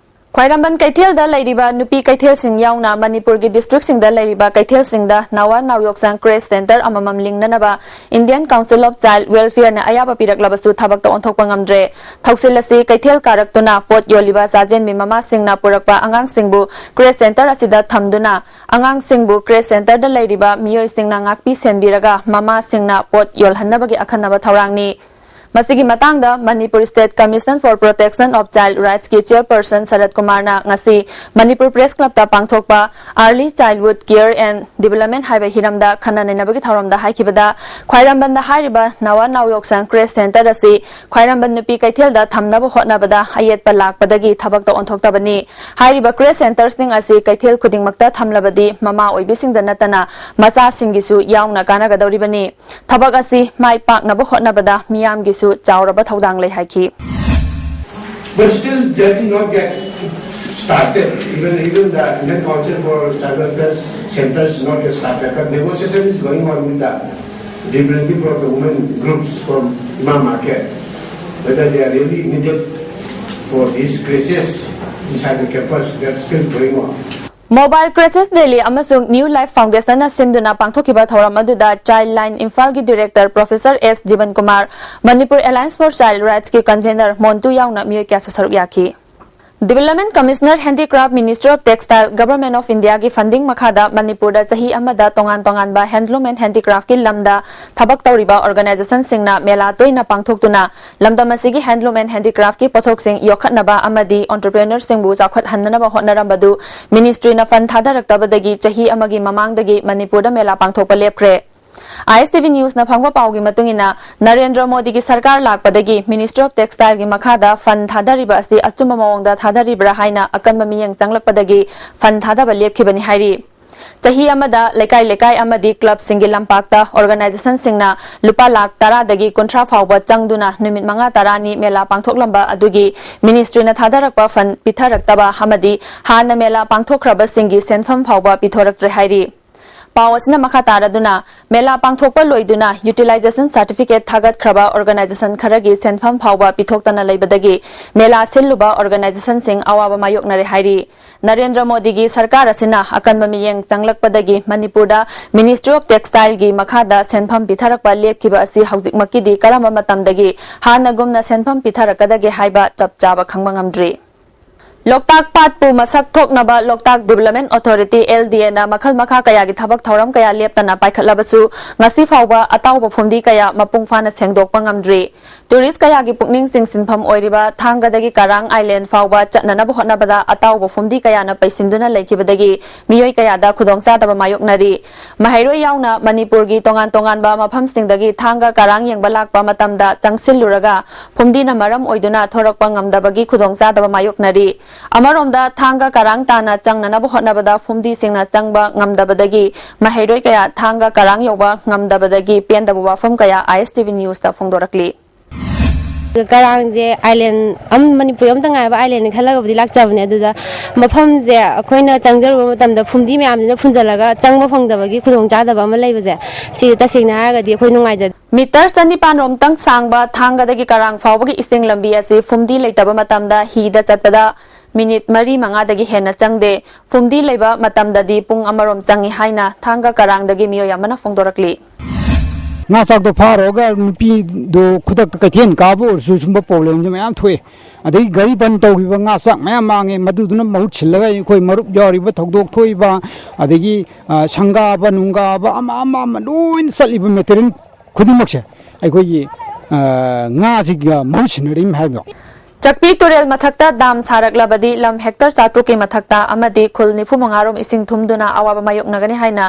ꯈ꯭ꯋꯥꯏꯔꯝꯕꯟ ꯀꯩꯊꯦꯜꯗ ꯂꯩꯔꯤꯕ ꯅꯨꯄꯤ ꯀꯩꯊꯦꯜꯁꯤꯡ ꯌꯥꯎꯅ ꯃꯅꯤꯄꯨꯔꯒꯤ districtꯁꯤꯡꯗ ꯂꯩꯔꯤꯕ ꯀꯩꯊꯦꯜꯁꯤꯡꯗ ꯅꯥꯋꯥ ꯅꯥꯎꯌꯣꯛꯁꯪ creche centre ꯑꯃꯃꯝ ꯂꯤꯡꯅꯅꯕ Indian Council of Child Welfareꯅ ꯑꯌꯥꯕ ꯄꯤꯔꯛꯂꯕꯁꯨ ꯊꯕꯛꯇ ꯑꯣꯟꯊꯣꯛꯄ ꯉꯝꯗ꯭ꯔꯦ꯫ ꯊꯧꯁꯤꯜ ꯑꯁꯤ ꯀꯩꯊꯦꯜ ꯀꯥꯔꯛꯇꯨꯅ ꯄꯣꯠ ꯌꯣꯜꯂꯤꯕ ꯆꯥꯖꯦꯟꯕꯤ ꯃꯃꯥꯁꯤꯡꯅ ꯄꯨꯔꯛꯄ ꯑꯉꯥꯡꯁꯤꯡꯕꯨ creche centre ꯑꯁꯤꯗ ꯊꯝꯗꯨꯅ ꯑꯉꯥꯡꯁꯤꯡꯕꯨ creche centreꯗ ꯂꯩꯔꯤꯕ ꯃꯤꯑꯣꯏꯁꯤꯡꯅ ꯉꯥꯛꯄꯤ ꯁꯦꯟꯕꯤꯔꯒ ꯃꯃꯥꯁꯤꯡꯅ ꯄꯣꯠ ꯌꯣꯜꯍꯟꯅꯕꯒꯤ ꯑꯈꯟꯅꯕ ꯊꯧꯔꯥꯡꯅꯤ꯫ ꯃꯁꯤꯒꯤ ꯃꯇꯥꯡꯗ Manipur State Commission for Protection of Child Rightsꯀꯤ chairperson ꯁꯔꯠ ꯀꯨꯃꯥꯔꯅ ꯉꯁꯤ ꯃꯅꯤꯄꯨꯔ Press Clubꯇ ꯄꯥꯡꯊꯣꯛꯄ Early Childhood Care and Development ꯍꯥꯏꯕ ꯍꯤꯔꯝꯗ ꯈꯟꯅ ꯅꯩꯅꯕꯒꯤ ꯊꯧꯔꯝꯗ ꯍꯥꯏꯈꯤꯕꯗ, ꯈ꯭ꯋꯥꯏꯔꯝꯕꯟꯗ ꯍꯥꯏꯔꯤꯕ ꯅꯥꯋꯥ ꯅꯥꯎꯌꯣꯛꯁꯪ creche centre ꯑꯁꯤ ꯈ꯭ꯋꯥꯏꯔꯝꯕꯟ ꯅꯨꯄꯤ ꯀꯩꯊꯦꯜꯗ ꯊꯝꯅꯕ ꯍꯣꯠꯅꯕꯗ ꯑꯌꯦꯠꯄ ꯂꯥꯛꯄꯗꯒꯤ ꯊꯕꯛꯇ ꯑꯣꯟꯊꯣꯛꯇꯕꯅꯤ꯫ ꯍꯥꯏꯔꯤꯕ creche centreꯁꯤꯡ ꯑꯁꯤ ꯀꯩꯊꯦꯜ ꯈꯨꯗꯤꯡꯃꯛꯇ ꯊꯝꯂꯕꯗꯤ ꯃꯃꯥ ꯑꯣꯏꯕꯤꯁꯤꯡꯗ ꯅꯠꯇꯅ ꯃꯆꯥꯁꯤꯡꯒꯤꯁꯨ ꯌꯥꯎꯅ ꯀꯥꯟꯅꯒꯗꯧꯔꯤꯕꯅꯤ꯫ ꯊꯕꯛ ꯑꯁꯤ ꯃꯥꯏ ꯄꯥꯛꯅꯕ ꯍꯣꯠꯅꯕꯗ ꯃꯤꯌꯥꯝꯒꯤꯁꯨ ꯆꯥꯎꯔꯕ ꯊꯧꯗꯥꯡ ꯂꯩ ꯍꯥꯏꯈꯤ꯫ But still, they did not get started. Even even the Indian Council for Child Welfare Centers not yet started. But negotiation is going on with the representative of the women groups from Imam Market, whether they are really needed for these creches inside the campus. That's still going on. Mobile Creches Delhi ꯑꯃꯁꯨꯡ New Life Foundationꯅ ꯁꯤꯟꯗꯨꯅ ꯄꯥꯡꯊꯣꯛꯈꯤꯕ ꯊꯧꯔꯝ ꯑꯗꯨꯗ Childline ꯏꯝꯐꯥꯜꯒꯤ director Professor S Jiban Kumar, Manipur Alliance for Child Rightsꯀꯤ convener ꯃꯣꯟꯇꯨ ꯌꯥꯎꯅ ꯃꯤꯑꯣꯏ ꯀꯌꯥꯁꯨ ꯁꯔꯨꯛ ꯌꯥꯈꯤ꯫ Development Commissioner Handicraft, Ministry of Textile, Government of Indiaꯒꯤ funding ꯃꯈꯥꯗ ꯃꯅꯤꯄꯨꯔꯗ ꯆꯍꯤ ꯑꯃꯗ ꯇꯣꯉꯥꯟ ꯇꯣꯉꯥꯟꯕ handloom and handicraftꯀꯤ ꯂꯝꯗ ꯊꯕꯛ ꯇꯧꯔꯤꯕ organizationꯁꯤꯡꯅ ꯃꯦꯂꯥ ꯇꯣꯏꯅ ꯄꯥꯡꯊꯣꯛꯇꯨꯅ ꯂꯝꯗꯝ ꯑꯁꯤꯒꯤ handloom and handicraftꯀꯤ ꯄꯣꯠꯊꯣꯛꯁꯤꯡ ꯌꯣꯛꯈꯠꯅꯕ ꯑꯃꯗꯤ entrepreneurꯁꯤꯡꯕꯨ ꯆꯥꯎꯈꯠꯍꯟꯅꯅꯕ ꯍꯣꯠꯅꯔꯝꯕꯗꯨ ministryꯅ fund ꯊꯥꯗꯔꯛꯇꯕꯗꯒꯤ ꯆꯍꯤ ꯑꯃꯒꯤ ꯃꯃꯥꯡꯗꯒꯤ ꯃꯅꯤꯄꯨꯔꯗ ꯃꯦꯂꯥ ꯄꯥꯡꯊꯣꯛꯄ ꯂꯦꯞꯈ꯭ꯔꯦ꯫ ISTV Newsꯅ ꯐꯪꯕ ꯄꯥꯎꯒꯤ ꯃꯇꯨꯡ ꯏꯟꯅ, ꯅꯔꯦꯟꯗ꯭ꯔ ꯃꯣꯗꯤꯒꯤ ꯁꯔꯀꯥꯔ ꯂꯥꯛꯄꯗꯒꯤ Ministry of Textileꯒꯤ ꯃꯈꯥꯗ fund ꯊꯥꯗꯔꯤꯕ ꯑꯁꯤ ꯑꯆꯨꯝꯕ ꯃꯑꯣꯡꯗ ꯊꯥꯗꯔꯤꯕ꯭ꯔꯥ ꯍꯥꯏꯅ ꯑꯀꯟꯕ ꯃꯤꯠꯌꯦꯡ ꯆꯪꯂꯛꯄꯗꯒꯤ fund ꯊꯥꯗꯕ ꯂꯦꯞꯈꯤꯕꯅꯤ ꯍꯥꯏꯔꯤ꯫ ꯆꯍꯤ ꯑꯃꯗ ꯂꯩꯀꯥꯏ ꯂꯩꯀꯥꯏ ꯑꯃꯗꯤ clubꯁꯤꯡꯒꯤ ꯂꯝꯄꯥꯛꯇ organizationꯁꯤꯡꯅ ꯂꯨꯄꯥ ꯂꯥꯈ ꯇꯔꯥꯗꯒꯤ ꯀꯨꯟꯊ꯭ꯔꯥ ꯐꯥꯎꯕ ꯆꯪꯗꯨꯅ ꯅꯨꯃꯤꯠ ꯃꯉꯥ ꯇꯔꯥꯅꯤ ꯃꯦꯂꯥ ꯄꯥꯡꯊꯣꯛꯂꯝꯕ ꯑꯗꯨꯒꯤ ministryꯅ ꯊꯥꯗꯔꯛꯄ fund ꯄꯤꯊꯔꯛꯇꯕ ꯑꯃꯗꯤ ꯍꯥꯟꯅ ꯃꯦꯂꯥ ꯄꯥꯡꯊꯣꯛꯈ꯭ꯔꯕꯁꯤꯡꯒꯤ ꯁꯦꯟꯐꯝ ꯐꯥꯎꯕ ꯄꯤꯊꯣꯔꯛꯇ꯭ꯔꯦ ꯍꯥꯏꯔꯤ꯫ ꯄꯥꯎ ꯑꯁꯤꯅ ꯃꯈꯥ ꯇꯥꯔꯗꯨꯅ, ꯃꯦꯂꯥ ꯄꯥꯡꯊꯣꯛꯄ ꯂꯣꯏꯗꯨꯅ utilization certificate ꯊꯥꯒꯠꯈ꯭ꯔꯕ organization ꯈꯔꯒꯤ ꯁꯦꯟꯐꯝ ꯐꯥꯎꯕ ꯄꯤꯊꯣꯛꯇꯅ ꯂꯩꯕꯗꯒꯤ ꯃꯦꯂꯥ ꯁꯤꯜꯂꯨꯕ organizationꯁꯤꯡ ꯑꯋꯥꯕ ꯃꯥꯌꯣꯛꯅꯔꯦ ꯍꯥꯏꯔꯤ꯫ ꯅꯔꯦꯟꯗ꯭ꯔ ꯃꯣꯗꯤꯒꯤ ꯁꯔꯀꯥꯔ ꯑꯁꯤꯅ ꯑꯀꯟꯕ ꯃꯤꯠꯌꯦꯡ ꯆꯪꯂꯛꯄꯗꯒꯤ ꯃꯅꯤꯄꯨꯔꯗ Ministry of Textileꯒꯤ ꯃꯈꯥꯗ ꯁꯦꯟꯐꯝ ꯄꯤꯊꯔꯛꯄ ꯂꯦꯞꯈꯤꯕ ꯑꯁꯤ ꯍꯧꯖꯤꯛꯃꯛꯀꯤꯗꯤ ꯀꯔꯝꯕ ꯃꯇꯝꯗꯒꯤ ꯍꯥꯟꯅꯒꯨꯝꯅ ꯁꯦꯟꯐꯝ ꯄꯤꯊꯔꯛꯀꯗꯒꯦ ꯍꯥꯏꯕ ꯆꯞ ꯆꯥꯕ ꯈꯪꯕ ꯉꯝꯗ꯭ꯔꯤ꯫ ꯂꯣꯛꯇꯥꯛ ꯄꯥꯠꯄꯨ ꯃꯁꯛ ꯊꯣꯛꯅꯕ Loctak Development Authority, L D Aꯅ ꯃꯈꯜ ꯃꯈꯥ ꯀꯌꯥꯒꯤ ꯊꯕꯛ ꯊꯧꯔꯝ ꯀꯌꯥ ꯂꯦꯞꯇꯅ ꯄꯥꯏꯈꯠꯂꯕꯁꯨ, ꯉꯁꯤ ꯐꯥꯎꯕ ꯑꯇꯥꯎꯕ ꯐꯨꯝꯗꯤ ꯀꯌꯥ ꯃꯄꯨꯡ ꯐꯥꯅ ꯁꯦꯡꯗꯣꯛꯄ ꯉꯝꯗ꯭ꯔꯤ꯫ Tourist ꯀꯌꯥꯒꯤ ꯄꯨꯛꯅꯤꯡ ꯆꯤꯡꯁꯤꯟꯐꯝ ꯑꯣꯏꯔꯤꯕ ꯊꯥꯡꯒꯗꯒꯤ ꯀꯔꯥꯡ Island ꯐꯥꯎꯕ ꯆꯠꯅꯅꯕ ꯍꯣꯠꯅꯕꯗ ꯑꯇꯥꯎꯕ ꯐꯨꯝꯗꯤ ꯀꯌꯥꯅ ꯄꯩꯁꯤꯟꯗꯨꯅ ꯂꯩꯈꯤꯕꯗꯒꯤ ꯃꯤꯑꯣꯏ ꯀꯌꯥꯗ ꯈꯨꯗꯣꯡꯆꯥꯗꯕ ꯃꯥꯌꯣꯛꯅꯔꯤ꯫ ꯃꯍꯩꯔꯣꯏ ꯌꯥꯎꯅ ꯃꯅꯤꯄꯨꯔꯒꯤ ꯇꯣꯉꯥꯟ ꯇꯣꯉꯥꯟꯕ ꯃꯐꯝꯁꯤꯡꯗꯒꯤ ꯊꯥꯡꯒ ꯀꯔꯥꯡ ꯌꯦꯡꯕ ꯂꯥꯛꯄ ꯃꯇꯝꯗ ꯆꯪꯁꯤꯜꯂꯨꯔꯒ ꯐꯨꯝꯗꯤꯅ ꯃꯔꯝ ꯑꯣꯏꯗꯨꯅ ꯊꯣꯔꯛꯄ ꯉꯝꯗꯕꯒꯤ ꯈꯨꯗꯣꯡꯆꯥꯗꯕ ꯃꯥꯌꯣꯛꯅꯔꯤ꯫ ꯑꯃꯔꯣꯝꯗ, ꯊꯥꯡꯒ ꯀꯔꯥꯡ ꯇꯥꯅ ꯆꯪꯅꯅꯕ ꯍꯣꯠꯅꯕꯗ ꯐꯨꯝꯗꯤꯁꯤꯡꯅ ꯆꯪꯕ ꯉꯝꯗꯕꯗꯒꯤ ꯃꯍꯩꯔꯣꯏ ꯀꯌꯥ ꯊꯥꯡꯒ ꯀꯔꯥꯡ ꯌꯧꯕ ꯉꯝꯗꯕꯗꯒꯤ ꯄꯦꯟꯗꯕ ꯋꯥꯐꯝ ꯀꯌꯥ ISTV Newsꯇ ꯐꯣꯡꯗꯣꯔꯛꯂꯤ꯫ ꯀꯔꯥꯡꯁꯦ ꯑꯥꯏꯂꯦꯟ ꯑꯃ, ꯃꯅꯤꯄꯨꯔ ꯑꯃꯇ ꯉꯥꯏꯔꯕ ꯑꯥꯏꯂꯦꯟꯅꯤ ꯈꯜꯂꯒꯕꯨꯗꯤ ꯂꯥꯛꯆꯕꯅꯦ꯫ ꯑꯗꯨꯗ ꯃꯐꯝꯁꯦ ꯑꯩꯈꯣꯏꯅ ꯆꯪꯖꯔꯨꯕ ꯃꯇꯝꯗ ꯐꯨꯝꯗꯤ ꯃꯌꯥꯝꯁꯤꯅ ꯐꯨꯟꯖꯜꯂꯒ ꯆꯪꯕ ꯐꯪꯗꯕꯒꯤ ꯈꯨꯗꯣꯡꯆꯥꯗꯕ ꯑꯃ ꯂꯩꯕꯁꯦ, ꯁꯤ ꯇꯁꯦꯡꯅ ꯍꯥꯏꯔꯒꯗꯤ ꯑꯩꯈꯣꯏ ꯅꯨꯡꯉꯥꯏꯖꯗꯦ꯫ ꯃꯤꯇꯔ ꯆꯅꯤꯄꯥꯟ ꯔꯣꯝꯇꯪ ꯁꯥꯡꯕ ꯊꯥꯡꯒꯗꯒꯤ ꯀꯔꯥꯡ ꯐꯥꯎꯕꯒꯤ ꯏꯁꯤꯡ ꯂꯝꯕꯤ ꯑꯁꯤ ꯐꯨꯝꯗꯤ ꯂꯩꯇꯕ ꯃꯇꯝꯗ ꯍꯤꯗ ꯆꯠꯄꯗ ꯃꯤꯅꯤꯠ ꯃꯔꯤ ꯃꯉꯥꯗꯒꯤ ꯍꯦꯟꯅ ꯆꯪꯗꯦ꯫ ꯐꯨꯝꯗꯤ ꯂꯩꯕ ꯃꯇꯝꯗꯗꯤ ꯄꯨꯡ ꯑꯃꯔꯣꯝ ꯆꯪꯏ ꯍꯥꯏꯅ ꯊꯥꯡꯒ ꯀꯔꯥꯡꯗꯒꯤ ꯃꯤꯑꯣꯏ ꯑꯃꯅ ꯐꯣꯡꯗꯣꯔꯛꯂꯤ꯫ ꯉꯥ ꯆꯥꯛꯇꯣ ꯐꯥꯔꯨꯔꯒ ꯅꯨꯄꯤꯗꯣ ꯈꯨꯗꯛꯇ ꯀꯩꯊꯦꯜ ꯀꯥꯕ ꯑꯣꯏꯔꯁꯨ ꯁꯨꯝꯕ ꯄ꯭ꯔꯣꯕ꯭ꯂꯦꯝꯁꯦ ꯃꯌꯥꯝ ꯊꯣꯛꯑꯦ꯫ ꯑꯗꯒꯤ ꯒꯥꯔꯤ ꯕꯟ ꯇꯧꯈꯤꯕ, ꯉꯥ ꯆꯥꯛ ꯃꯌꯥꯝ ꯃꯥꯡꯉꯦ꯫ ꯃꯗꯨꯗꯨꯅ ꯃꯍꯨꯠ ꯁꯤꯜꯂꯒ ꯑꯩꯈꯣꯏ ꯃꯔꯨꯞ ꯌꯥꯎꯔꯤꯕ ꯊꯧꯗꯣꯛ ꯊꯣꯛꯏꯕ, ꯑꯗꯒꯤ ꯁꯪꯒꯥꯕ ꯅꯨꯡꯒꯥꯕ ꯑꯃ ꯑꯃ ꯑꯃ ꯂꯣꯏꯅ ꯆꯠꯂꯤꯕ ꯃꯦꯇꯔꯤꯌꯦꯜ ꯈꯨꯗꯤꯡꯃꯛꯁꯦ ꯑꯩꯈꯣꯏꯒꯤ ꯉꯥꯁꯤꯒ ꯃꯍꯨꯠ ꯁꯤꯟꯅꯔꯤꯕꯅꯤ ꯍꯥꯏꯕꯗꯣ꯫ ꯆꯥꯛꯄꯤ ꯇꯨꯔꯦꯜ ꯃꯊꯛꯇ ꯗꯥꯝ ꯁꯥꯔꯛꯂꯕꯗꯤ ꯂꯝ ꯍꯦꯛꯇꯔ ꯆꯥꯇ꯭ꯔꯨꯛꯀꯤ ꯃꯊꯛꯇ ꯑꯃꯗꯤ ꯈꯨꯜ ꯅꯤꯐꯨ ꯃꯉꯥ ꯔꯣꯝ ꯏꯁꯤꯡ ꯊꯨꯝꯗꯨꯅ ꯑꯋꯥꯕ ꯃꯥꯌꯣꯛꯅꯒꯅꯤ ꯍꯥꯏꯅ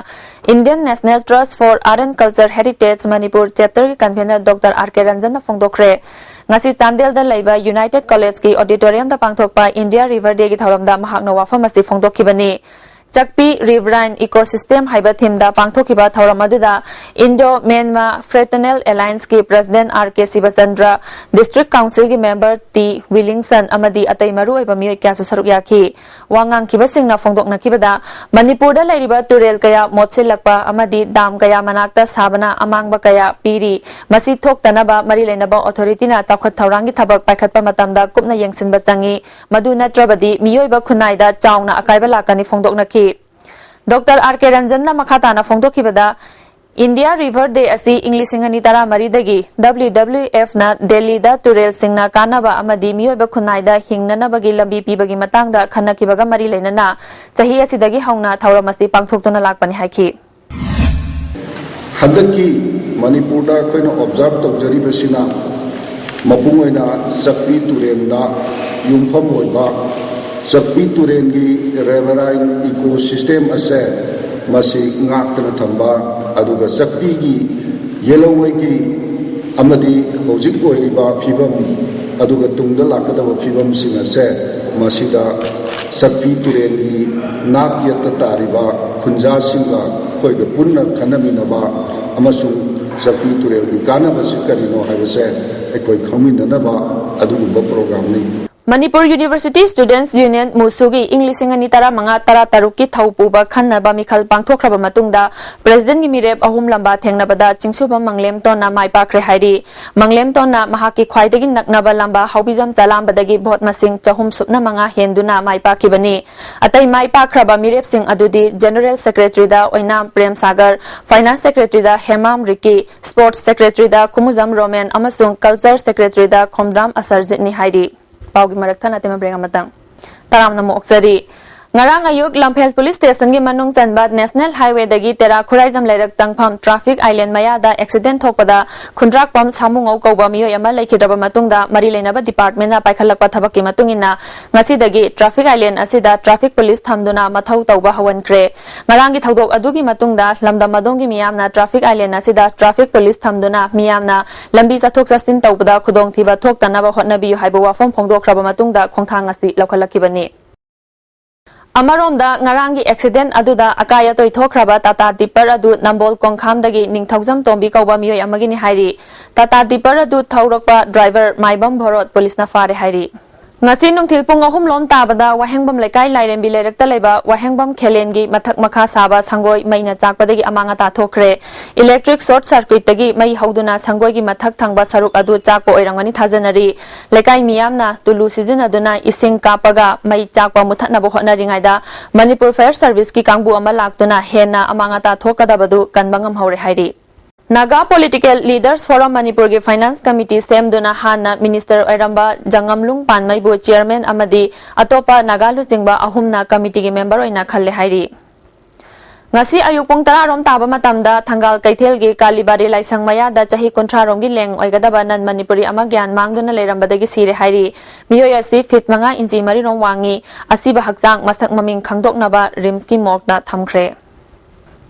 Indian National Trust for Art and Culture Heritage Manipur Chapterꯒꯤ convener Doctor R K ꯔꯟꯖꯟꯅ ꯐꯣꯡꯗꯣꯛꯈ꯭ꯔꯦ꯫ ꯉꯁꯤ ꯆꯥꯟꯗꯦꯜꯗ ꯂꯩꯕ United Collegeꯀꯤ auditoriumꯗ ꯄꯥꯡꯊꯣꯛꯄ India River Dayꯒꯤ ꯊꯧꯔꯝꯗ ꯃꯍꯥꯛꯅ ꯋꯥꯐꯝ ꯑꯁꯤ ꯐꯣꯡꯗꯣꯛꯈꯤꯕꯅꯤ꯫ ꯆꯛꯄꯤ Riverine Ecosystem ꯍꯥꯏꯕ ꯊꯤꯝꯗ ꯄꯥꯡꯊꯣꯛꯈꯤꯕ ꯊꯧꯔꯝ ꯑꯗꯨꯗ Indo Myanmar Fraternal Alliance ꯀꯤ President R K Sibachandra, District Council ꯒꯤ Member T Williamson ꯑꯃꯗꯤ ꯑꯇꯩ ꯃꯔꯨꯑꯣꯏꯕ ꯃꯤꯑꯣꯏ ꯀꯌꯥꯁꯨ ꯁꯔꯨꯛ ꯌꯥꯈꯤ꯫ ꯋꯥ ꯉꯥꯡꯈꯤꯕꯁꯤꯡꯅ ꯐꯣꯡꯗꯣꯛꯅꯈꯤꯕꯗ, ꯃꯅꯤꯄꯨꯔꯗ ꯂꯩꯔꯤꯕ ꯇꯨꯔꯦꯜ ꯀꯌꯥ ꯃꯣꯠꯁꯤꯜꯂꯛꯄ ꯑꯃꯗꯤ dam ꯀꯌꯥ ꯃꯅꯥꯛꯇ ꯁꯥꯕꯅ ꯑꯃꯥꯡꯕ ꯀꯌꯥ ꯄꯤꯔꯤ꯫ ꯃꯁꯤ ꯊꯣꯛꯇꯅꯕ ꯃꯔꯤ ꯂꯩꯅꯕ authority ꯅ ꯆꯥꯎꯈꯠ ꯊꯧꯔꯥꯡꯒꯤ ꯊꯕꯛ ꯄꯥꯏꯈꯠꯄ ꯃꯇꯝꯗ ꯀꯨꯞꯅ ꯌꯦꯡꯁꯤꯟꯕ ꯆꯪꯏ꯫ ꯃꯗꯨ ꯅꯠꯇ꯭ꯔꯕꯗꯤ ꯃꯤꯑꯣꯏꯕ ꯈꯨꯟꯅꯥꯏꯗ ꯆꯥꯎꯅ ꯑꯀꯥꯏꯕ ꯂꯥꯛꯀꯅꯤ ꯐꯣꯡꯗꯣꯛꯅꯈꯤ꯫ Doctor R K Ranjan ꯅ ꯃꯈꯥ ꯇꯥꯅ ꯐꯣꯡꯗꯣꯛꯈꯤꯕꯗ, India River Day ꯑꯁꯤ ꯏꯪ ꯂꯤꯁꯤꯡ ꯑꯅꯤ ꯇꯔꯥꯃꯔꯤꯗꯒꯤ W W F ꯅ ꯗꯦꯜꯂꯤꯗ ꯇꯨꯔꯦꯜꯁꯤꯡꯅ ꯀꯥꯟꯅꯕ ꯑꯃꯗꯤ ꯃꯤꯑꯣꯏꯕ ꯈꯨꯟꯅꯥꯏꯗ ꯍꯤꯡꯅꯅꯕꯒꯤ ꯂꯝꯕꯤ ꯄꯤꯕꯒꯤ ꯃꯇꯥꯡꯗ ꯈꯟꯅꯈꯤꯕꯒ ꯃꯔꯤ ꯂꯩꯅꯅ ꯆꯍꯤ ꯑꯁꯤꯗꯒꯤ ꯍꯧꯅ ꯊꯧꯔꯝ ꯑꯁꯤ ꯄꯥꯡꯊꯣꯛꯇꯨꯅ ꯂꯥꯛꯄꯅꯤ ꯍꯥꯏꯈꯤ꯫ ꯍꯟꯗꯛꯀꯤ ꯃꯅꯤꯄꯨꯔꯗ ꯑꯩꯈꯣꯏꯅ observe ꯇꯧꯖꯔꯤꯕꯁꯤꯅ ꯃꯄꯨꯡ ꯑꯣꯏꯅ ꯆꯛꯄꯤ ꯇꯨꯔꯦꯜꯗ ꯌꯨꯝꯐꯝ ꯑꯣꯏꯕ ꯆꯛꯄꯤ ꯇꯨꯔꯦꯜꯒꯤ riverine ecosystem ꯑꯁꯦ ꯃꯁꯤ ꯉꯥꯛꯇꯨꯅ ꯊꯝꯕ, ꯑꯗꯨꯒ ꯆꯛꯄꯤꯒꯤ ꯌꯦꯜꯍꯧꯉꯩꯒꯤ ꯑꯃꯗꯤ ꯍꯧꯖꯤꯛ ꯑꯣꯏꯔꯤꯕ ꯐꯤꯕꯝ ꯑꯗꯨꯒ ꯇꯨꯡꯗ ꯂꯥꯛꯀꯗꯕ ꯐꯤꯕꯝꯁꯤꯡ ꯑꯁꯦ ꯃꯁꯤꯗ ꯆꯛꯄꯤ ꯇꯨꯔꯦꯜꯒꯤ ꯅꯥꯛ ꯌꯦꯠꯇ ꯇꯥꯔꯤꯕ ꯈꯨꯟꯖꯥꯁꯤꯡꯒ ꯑꯩꯈꯣꯏꯒ ꯄꯨꯟꯅ ꯈꯟꯅꯃꯤꯟꯅꯕ ꯑꯃꯁꯨꯡ ꯆꯛꯄꯤ ꯇꯨꯔꯦꯜꯒꯤ ꯀꯥꯟꯅꯕꯁꯤ ꯀꯔꯤꯅꯣ ꯍꯥꯏꯕꯁꯦ ꯑꯩꯈꯣꯏ ꯈꯪꯃꯤꯟꯅꯅꯕ ꯑꯗꯨꯒꯨꯝꯕ program ꯅꯤ꯫ Manipur University Students Union, MUSU ꯒꯤ ꯏꯪ ꯂꯤꯁꯤꯡ ꯑꯅꯤ ꯇꯔꯥꯃꯉꯥ ꯇꯔꯥꯇꯔꯨꯛꯀꯤ ꯊꯧ ꯄꯨꯕ ꯈꯟꯅꯕ ꯃꯤꯈꯜ ꯄꯥꯡꯊꯣꯛꯈ꯭ꯔꯕ ꯃꯇꯨꯡꯗ President ꯒꯤ ꯃꯤꯔꯦꯞ ꯑꯍꯨꯝ ꯂꯝꯕꯥ ꯊꯦꯡꯅꯕꯗ ꯆꯤꯡꯁꯨꯕꯝ ꯃꯪꯂꯦꯝꯇꯣꯟꯅ ꯃꯥꯏ ꯄꯥꯛꯈ꯭ꯔꯦ ꯍꯥꯏꯔꯤ꯫ ꯃꯪꯂꯦꯝꯇꯣꯟꯅ ꯃꯍꯥꯛꯀꯤ ꯈ꯭ꯋꯥꯏꯗꯒꯤ ꯅꯛꯅꯕ ꯂꯝꯕꯥ ꯍꯥꯎꯕꯤꯖꯝ ꯆꯂꯥꯝꯕꯗꯒꯤ vote ꯃꯁꯤꯡ ꯆꯍꯨꯝ ꯁꯨꯞꯅ ꯃꯉꯥ ꯍꯦꯟꯗꯨꯅ ꯃꯥꯏ ꯄꯥꯛꯈꯤꯕꯅꯤ꯫ ꯑꯇꯩ ꯃꯥꯏ ꯄꯥꯛꯈ꯭ꯔꯕ ꯃꯤꯔꯦꯞꯁꯤꯡ ꯑꯗꯨꯗꯤ General Secretary ꯗ ꯑꯣꯏꯅꯥꯝ ꯄ꯭ꯔꯦꯝ ꯁꯥꯒꯔ, Finance Secretary ꯗ ꯍꯦꯃꯥꯝ ꯔꯤꯀꯤ, Sports Secretary ꯗ ꯈꯨꯃꯨꯖꯝ ꯔꯣꯃꯦꯟ ꯑꯃꯁꯨꯡ Culture Secretary ꯗ ꯈꯣꯝꯗ꯭ꯔꯥꯝ ꯑꯁꯔꯖꯤꯠꯅꯤ ꯍꯥꯏꯔꯤ꯫ ꯄꯥꯎꯒꯤ ꯃꯔꯛ ꯊꯠꯅ ꯑꯇꯦꯟꯕ break ꯑꯃꯇꯪ꯫ ꯇꯔꯥꯝꯅ ꯑꯃꯨꯛ ꯑꯣꯛꯆꯔꯤ꯫ ꯉꯔꯥꯡ ꯑꯌꯨꯛ ꯂꯝꯐꯦꯜ police station ꯒꯤ ꯃꯅꯨꯡ ꯆꯟꯕ National Highway ꯗꯒꯤ ꯇꯦꯔꯥ ꯈꯨꯔꯥꯏꯖꯝ ꯂꯩꯔꯛ ꯆꯪꯐꯝ traffic island ꯃꯌꯥꯗ accident ꯊꯣꯛꯄꯗ ꯈꯨꯟꯗ꯭ꯔꯥꯛꯄꯝ ꯁꯥꯃꯨꯉꯧ ꯀꯧꯕ ꯃꯤꯑꯣꯏ ꯑꯃ ꯂꯩꯈꯤꯗ꯭ꯔꯕ ꯃꯇꯨꯡꯗ ꯃꯔꯤ ꯂꯩꯅꯕ department ꯅ ꯄꯥꯏꯈꯠꯂꯛꯄ ꯊꯕꯛꯀꯤ ꯃꯇꯨꯡ ꯏꯟꯅ ꯉꯁꯤꯗꯒꯤ traffic island ꯑꯁꯤꯗ traffic police ꯊꯝꯗꯨꯅ ꯃꯊꯧ ꯇꯧꯕ ꯍꯧꯍꯟꯈ꯭ꯔꯦ꯫ ꯉꯔꯥꯡꯒꯤ ꯊꯧꯗꯣꯛ ꯑꯗꯨꯒꯤ ꯃꯇꯨꯡꯗ ꯂꯝꯗꯝ ꯑꯗꯣꯝꯒꯤ ꯃꯤꯌꯥꯝꯅ traffic island ꯑꯁꯤꯗ traffic police ꯊꯝꯗꯨꯅ ꯃꯤꯌꯥꯝꯅ ꯂꯝꯕꯤ ꯆꯠꯊꯣꯛ ꯆꯠꯁꯤꯟ ꯇꯧꯕꯗ ꯈꯨꯗꯣꯡꯊꯤꯕ ꯊꯣꯛꯇꯅꯕ ꯍꯣꯠꯅꯕꯤꯌꯨ ꯍꯥꯏꯕ ꯋꯥꯐꯝ ꯐꯣꯡꯗꯣꯛꯈ꯭ꯔꯕ ꯃꯇꯨꯡꯗ ꯈꯣꯡꯊꯥꯡ ꯑꯁꯤ ꯂꯧꯈꯠꯂꯛꯈꯤꯕꯅꯤ꯫ ꯑꯃꯔꯣꯝꯗ, ꯉꯔꯥꯡꯒꯤ ꯑꯦꯛꯁꯤꯗꯦꯟ ꯑꯗꯨꯗ ꯑꯀꯥꯏ ꯑꯇꯣꯏ ꯊꯣꯛꯈ꯭ꯔꯕ ꯇꯥꯇꯥ ꯇꯤꯞꯄꯔ ꯑꯗꯨ ꯅꯝꯕꯣꯜ ꯀꯣꯡꯈꯥꯝꯗꯒꯤ ꯅꯤꯡꯊꯧꯖꯝ ꯇꯣꯝꯕꯤ ꯀꯧꯕ ꯃꯤꯑꯣꯏ ꯑꯃꯒꯤꯅꯤ ꯍꯥꯏꯔꯤ꯫ ꯇꯥꯇꯥ ꯇꯤꯞꯄꯔ ꯑꯗꯨ ꯊꯧꯔꯛꯄ ꯗ꯭ꯔꯥꯏꯚꯔ ꯃꯥꯏꯕꯝ ꯚꯣꯔꯣꯠ ꯄꯨꯂꯤꯁꯅ ꯐꯥꯔꯦ ꯍꯥꯏꯔꯤ꯫ ꯉꯁꯤ ꯅꯨꯡꯊꯤꯜ ꯄꯨꯡ ꯑꯍꯨꯝ ꯂꯣꯝ ꯇꯥꯕꯗ ꯋꯥꯍꯦꯡꯕꯝ ꯂꯩꯀꯥꯏ ꯂꯥꯏꯔꯦꯝꯕꯤ ꯂꯩꯔꯛꯇ ꯂꯩꯕ ꯋꯥꯍꯦꯡꯕꯝ ꯈꯦꯂꯦꯟꯒꯤ ꯃꯊꯛ ꯃꯈꯥ ꯁꯥꯕ ꯁꯪꯒꯣꯏ ꯃꯩꯅ ꯆꯥꯛꯄꯗꯒꯤ ꯑꯃꯥꯡ ꯑꯇꯥ ꯊꯣꯛꯈ꯭ꯔꯦ꯫ ꯏꯂꯦꯛꯇ꯭ꯔꯤꯛ ꯁꯣꯔꯠ ꯁꯔꯀ꯭ꯌꯨꯠꯇꯒꯤ ꯃꯩ ꯍꯧꯗꯨꯅ ꯁꯪꯒꯣꯏꯒꯤ ꯃꯊꯛ ꯊꯪꯕ ꯁꯔꯨꯛ ꯑꯗꯨ ꯆꯥꯛꯄ ꯑꯣꯏꯔꯝꯒꯅꯤ ꯊꯥꯖꯅꯔꯤ꯫ ꯂꯩꯀꯥꯏ ꯃꯤꯌꯥꯝꯅ ꯇꯨꯂꯨ ꯁꯤꯖꯤꯟꯅꯗꯨꯅ ꯏꯁꯤꯡ ꯀꯥꯞꯄꯒ ꯃꯩ ꯆꯥꯛꯄ ꯃꯨꯊꯠꯅꯕ ꯍꯣꯠꯅꯔꯤꯉꯩꯗ ꯃꯅꯤꯄꯨꯔ ꯐꯥꯌꯔ ꯁꯔꯚꯤꯁꯀꯤ ꯀꯥꯡꯕꯨ ꯑꯃ ꯂꯥꯛꯇꯨꯅ ꯍꯦꯟꯅ ꯑꯃꯥꯡ ꯑꯇꯥ ꯊꯣꯛꯀꯗꯕꯗꯨ ꯀꯟꯕ ꯉꯝꯍꯧꯔꯦ ꯍꯥꯏꯔꯤ꯫ ꯅꯥꯒꯥ ꯄꯣꯂꯤꯇꯤꯀꯦꯜ ꯂꯤꯗꯔꯁ ꯐꯣꯔꯝ ꯃꯅꯤꯄꯨꯔꯒꯤ ꯐꯥꯏꯅꯥꯟꯁ ꯀꯃꯤꯇꯤ ꯁꯦꯝꯗꯨꯅ ꯍꯥꯟꯅ ꯃꯤꯅꯤꯁꯇꯔ ꯑꯣꯏꯔꯝꯕ ꯖꯉꯝꯂꯨꯡ ꯄꯥꯟꯃꯩꯕꯨ ꯆꯤꯌꯔꯃꯦꯟ ꯑꯃꯗꯤ ꯑꯇꯣꯞꯄ ꯅꯥꯒꯥ ꯂꯨꯆꯤꯡꯕ ꯑꯍꯨꯝꯅ ꯀꯃꯤꯇꯤꯒꯤ ꯃꯦꯝꯕꯔ ꯑꯣꯏꯅ ꯈꯜꯂꯦ ꯍꯥꯏꯔꯤ꯫ ꯉꯁꯤ ꯑꯌꯨꯛ ꯄꯨꯡ ꯇꯔꯥ ꯔꯣꯝ ꯇꯥꯕ ꯃꯇꯝꯗ ꯊꯪꯒꯥꯜ ꯀꯩꯊꯦꯜꯒꯤ ꯀꯥꯂꯤꯕꯥꯔꯤ ꯂꯥꯏꯁꯪ ꯃꯌꯥꯗ ꯆꯍꯤ ꯀꯨꯟꯊ꯭ꯔꯥ ꯔꯣꯝꯒꯤ ꯂꯦꯡ ꯑꯣꯏꯒꯗꯕ ꯅꯟ ꯃꯅꯤꯄꯨꯔꯤ ꯑꯃ ꯒ꯭ꯌꯥꯟ ꯃꯥꯡꯗꯨꯅ ꯂꯩꯔꯝꯕꯗꯒꯤ ꯁꯤꯔꯦ ꯍꯥꯏꯔꯤ꯫ ꯃꯤꯑꯣꯏ ꯑꯁꯤ ꯐꯤꯠ ꯃꯉꯥ ꯏꯟꯆꯤ ꯃꯔꯤ ꯔꯣꯝ ꯋꯥꯡꯉꯤ꯫ ꯑꯁꯤꯕ ꯍꯛꯆꯥꯡ ꯃꯁꯛ ꯃꯃꯤꯡ ꯈꯪꯗꯣꯛꯅꯕ ꯔꯤꯝꯁꯀꯤ ꯃꯣꯔꯒꯇ ꯊꯝꯈ꯭ꯔꯦ꯫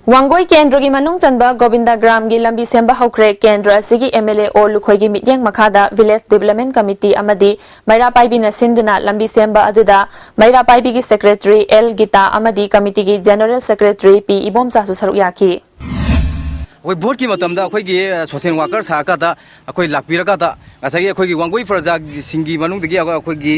ꯋꯥꯡꯒꯣꯏ ꯀꯦꯟꯗ꯭ꯔꯒꯤ ꯃꯅꯨꯡ ꯆꯟꯕ ꯒꯣꯕꯤꯟꯗ ꯒ꯭ꯔꯥꯝꯒꯤ ꯂꯝꯕꯤ ꯁꯦꯝꯕ ꯍꯧꯈ꯭ꯔꯦ꯫ ꯀꯦꯟꯗ꯭ꯔ ꯑꯁꯤꯒꯤ ꯑꯦꯝ ꯑꯦꯜ ꯑꯦ ꯑꯣ ꯂꯨꯈꯣꯏꯒꯤ ꯃꯤꯠꯌꯦꯡ ꯃꯈꯥꯗ ꯚꯤꯂꯦꯖ ꯗꯤꯕꯂꯞꯃꯦꯟ ꯀꯃꯤꯇꯤ ꯑꯃꯗꯤ ꯃꯩꯔꯥ ꯄꯥꯏꯕꯤꯅ ꯁꯤꯟꯗꯨꯅ ꯂꯝꯕꯤ ꯁꯦꯝꯕ ꯑꯗꯨꯗ ꯃꯩꯔꯥ ꯄꯥꯏꯕꯤꯒꯤ ꯁꯦꯀ꯭ꯔꯦꯇꯔꯤ ꯑꯦꯜ ꯒꯤꯇꯥ ꯑꯃꯗꯤ ꯀꯃꯤꯇꯤꯒꯤ ꯖꯦꯅꯔꯦꯜ ꯁꯦꯀ꯭ꯔꯦꯇꯔꯤ ꯄꯤ ꯏꯕꯣꯝꯆꯥꯁꯨ ꯁꯔꯨꯛ ꯌꯥꯈꯤ꯫ ꯑꯩꯈꯣꯏ ꯚꯣꯠꯀꯤ ꯃꯇꯝꯗ ꯑꯩꯈꯣꯏꯒꯤ, ꯑ, ꯁꯣꯁꯦꯜ ꯋꯥꯔꯀꯔ ꯁꯥꯔꯀꯥꯟꯗ ꯑꯩꯈꯣꯏ ꯂꯥꯛꯄꯤꯔꯀꯥꯟꯗ ꯉꯁꯥꯏꯒꯤ ꯑꯩꯈꯣꯏꯒꯤ ꯋꯥꯡꯒꯣꯏ ꯄ꯭ꯔꯖꯥꯁꯤꯡꯒꯤ ꯃꯅꯨꯡꯗꯒꯤ ꯑꯩꯈꯣꯏ, ꯑꯩꯈꯣꯏꯒꯤ,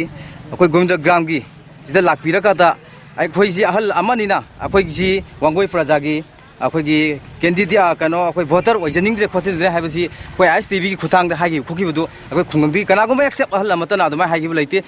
ꯑꯩꯈꯣꯏ ꯒꯣꯕꯤꯟꯗ ꯒ꯭ꯔꯥꯝꯒꯤ ꯁꯤꯗ ꯂꯥꯛꯄꯤꯔꯀꯥꯟꯗ ꯑꯩꯈꯣꯏꯁꯤ ꯑꯍꯜ ꯑꯃꯅꯤꯅ ꯑꯩꯈꯣꯏꯒꯤꯁꯤ ꯋꯥꯡꯒꯣꯏ ꯄ꯭ꯔꯖꯥꯒꯤ ꯑꯩꯈꯣꯏꯒꯤ ꯀꯦꯟꯗꯤꯗꯦꯠ, ꯑ, ꯀꯩꯅꯣ, ꯑꯩꯈꯣꯏ ꯚꯣꯇꯔ ꯑꯣꯏꯖꯅꯤꯡꯗ꯭ꯔꯦ ꯈꯣꯠꯆꯅꯤꯡꯗ꯭ꯔꯦ ꯍꯥꯏꯕꯁꯤ ꯑꯩꯈꯣꯏ ꯑꯥꯏ ꯑꯦꯁ ꯇꯤ ꯚꯤꯒꯤ ꯈꯨꯠꯊꯥꯡꯗ ꯍꯥꯏꯈꯤꯕ ꯈꯣꯠꯈꯤꯕꯗꯨ ꯑꯩꯈꯣꯏ ꯈꯨꯡꯒꯪꯗꯒꯤ ꯀꯅꯥꯒꯨꯝꯕ ꯑꯦꯛꯁꯦꯞ ꯑꯍꯜ ꯑꯃꯠꯇꯅ ꯑꯗꯨꯃꯥꯏꯅ ꯍꯥꯏꯈꯤꯕ ꯂꯩꯇꯦ꯫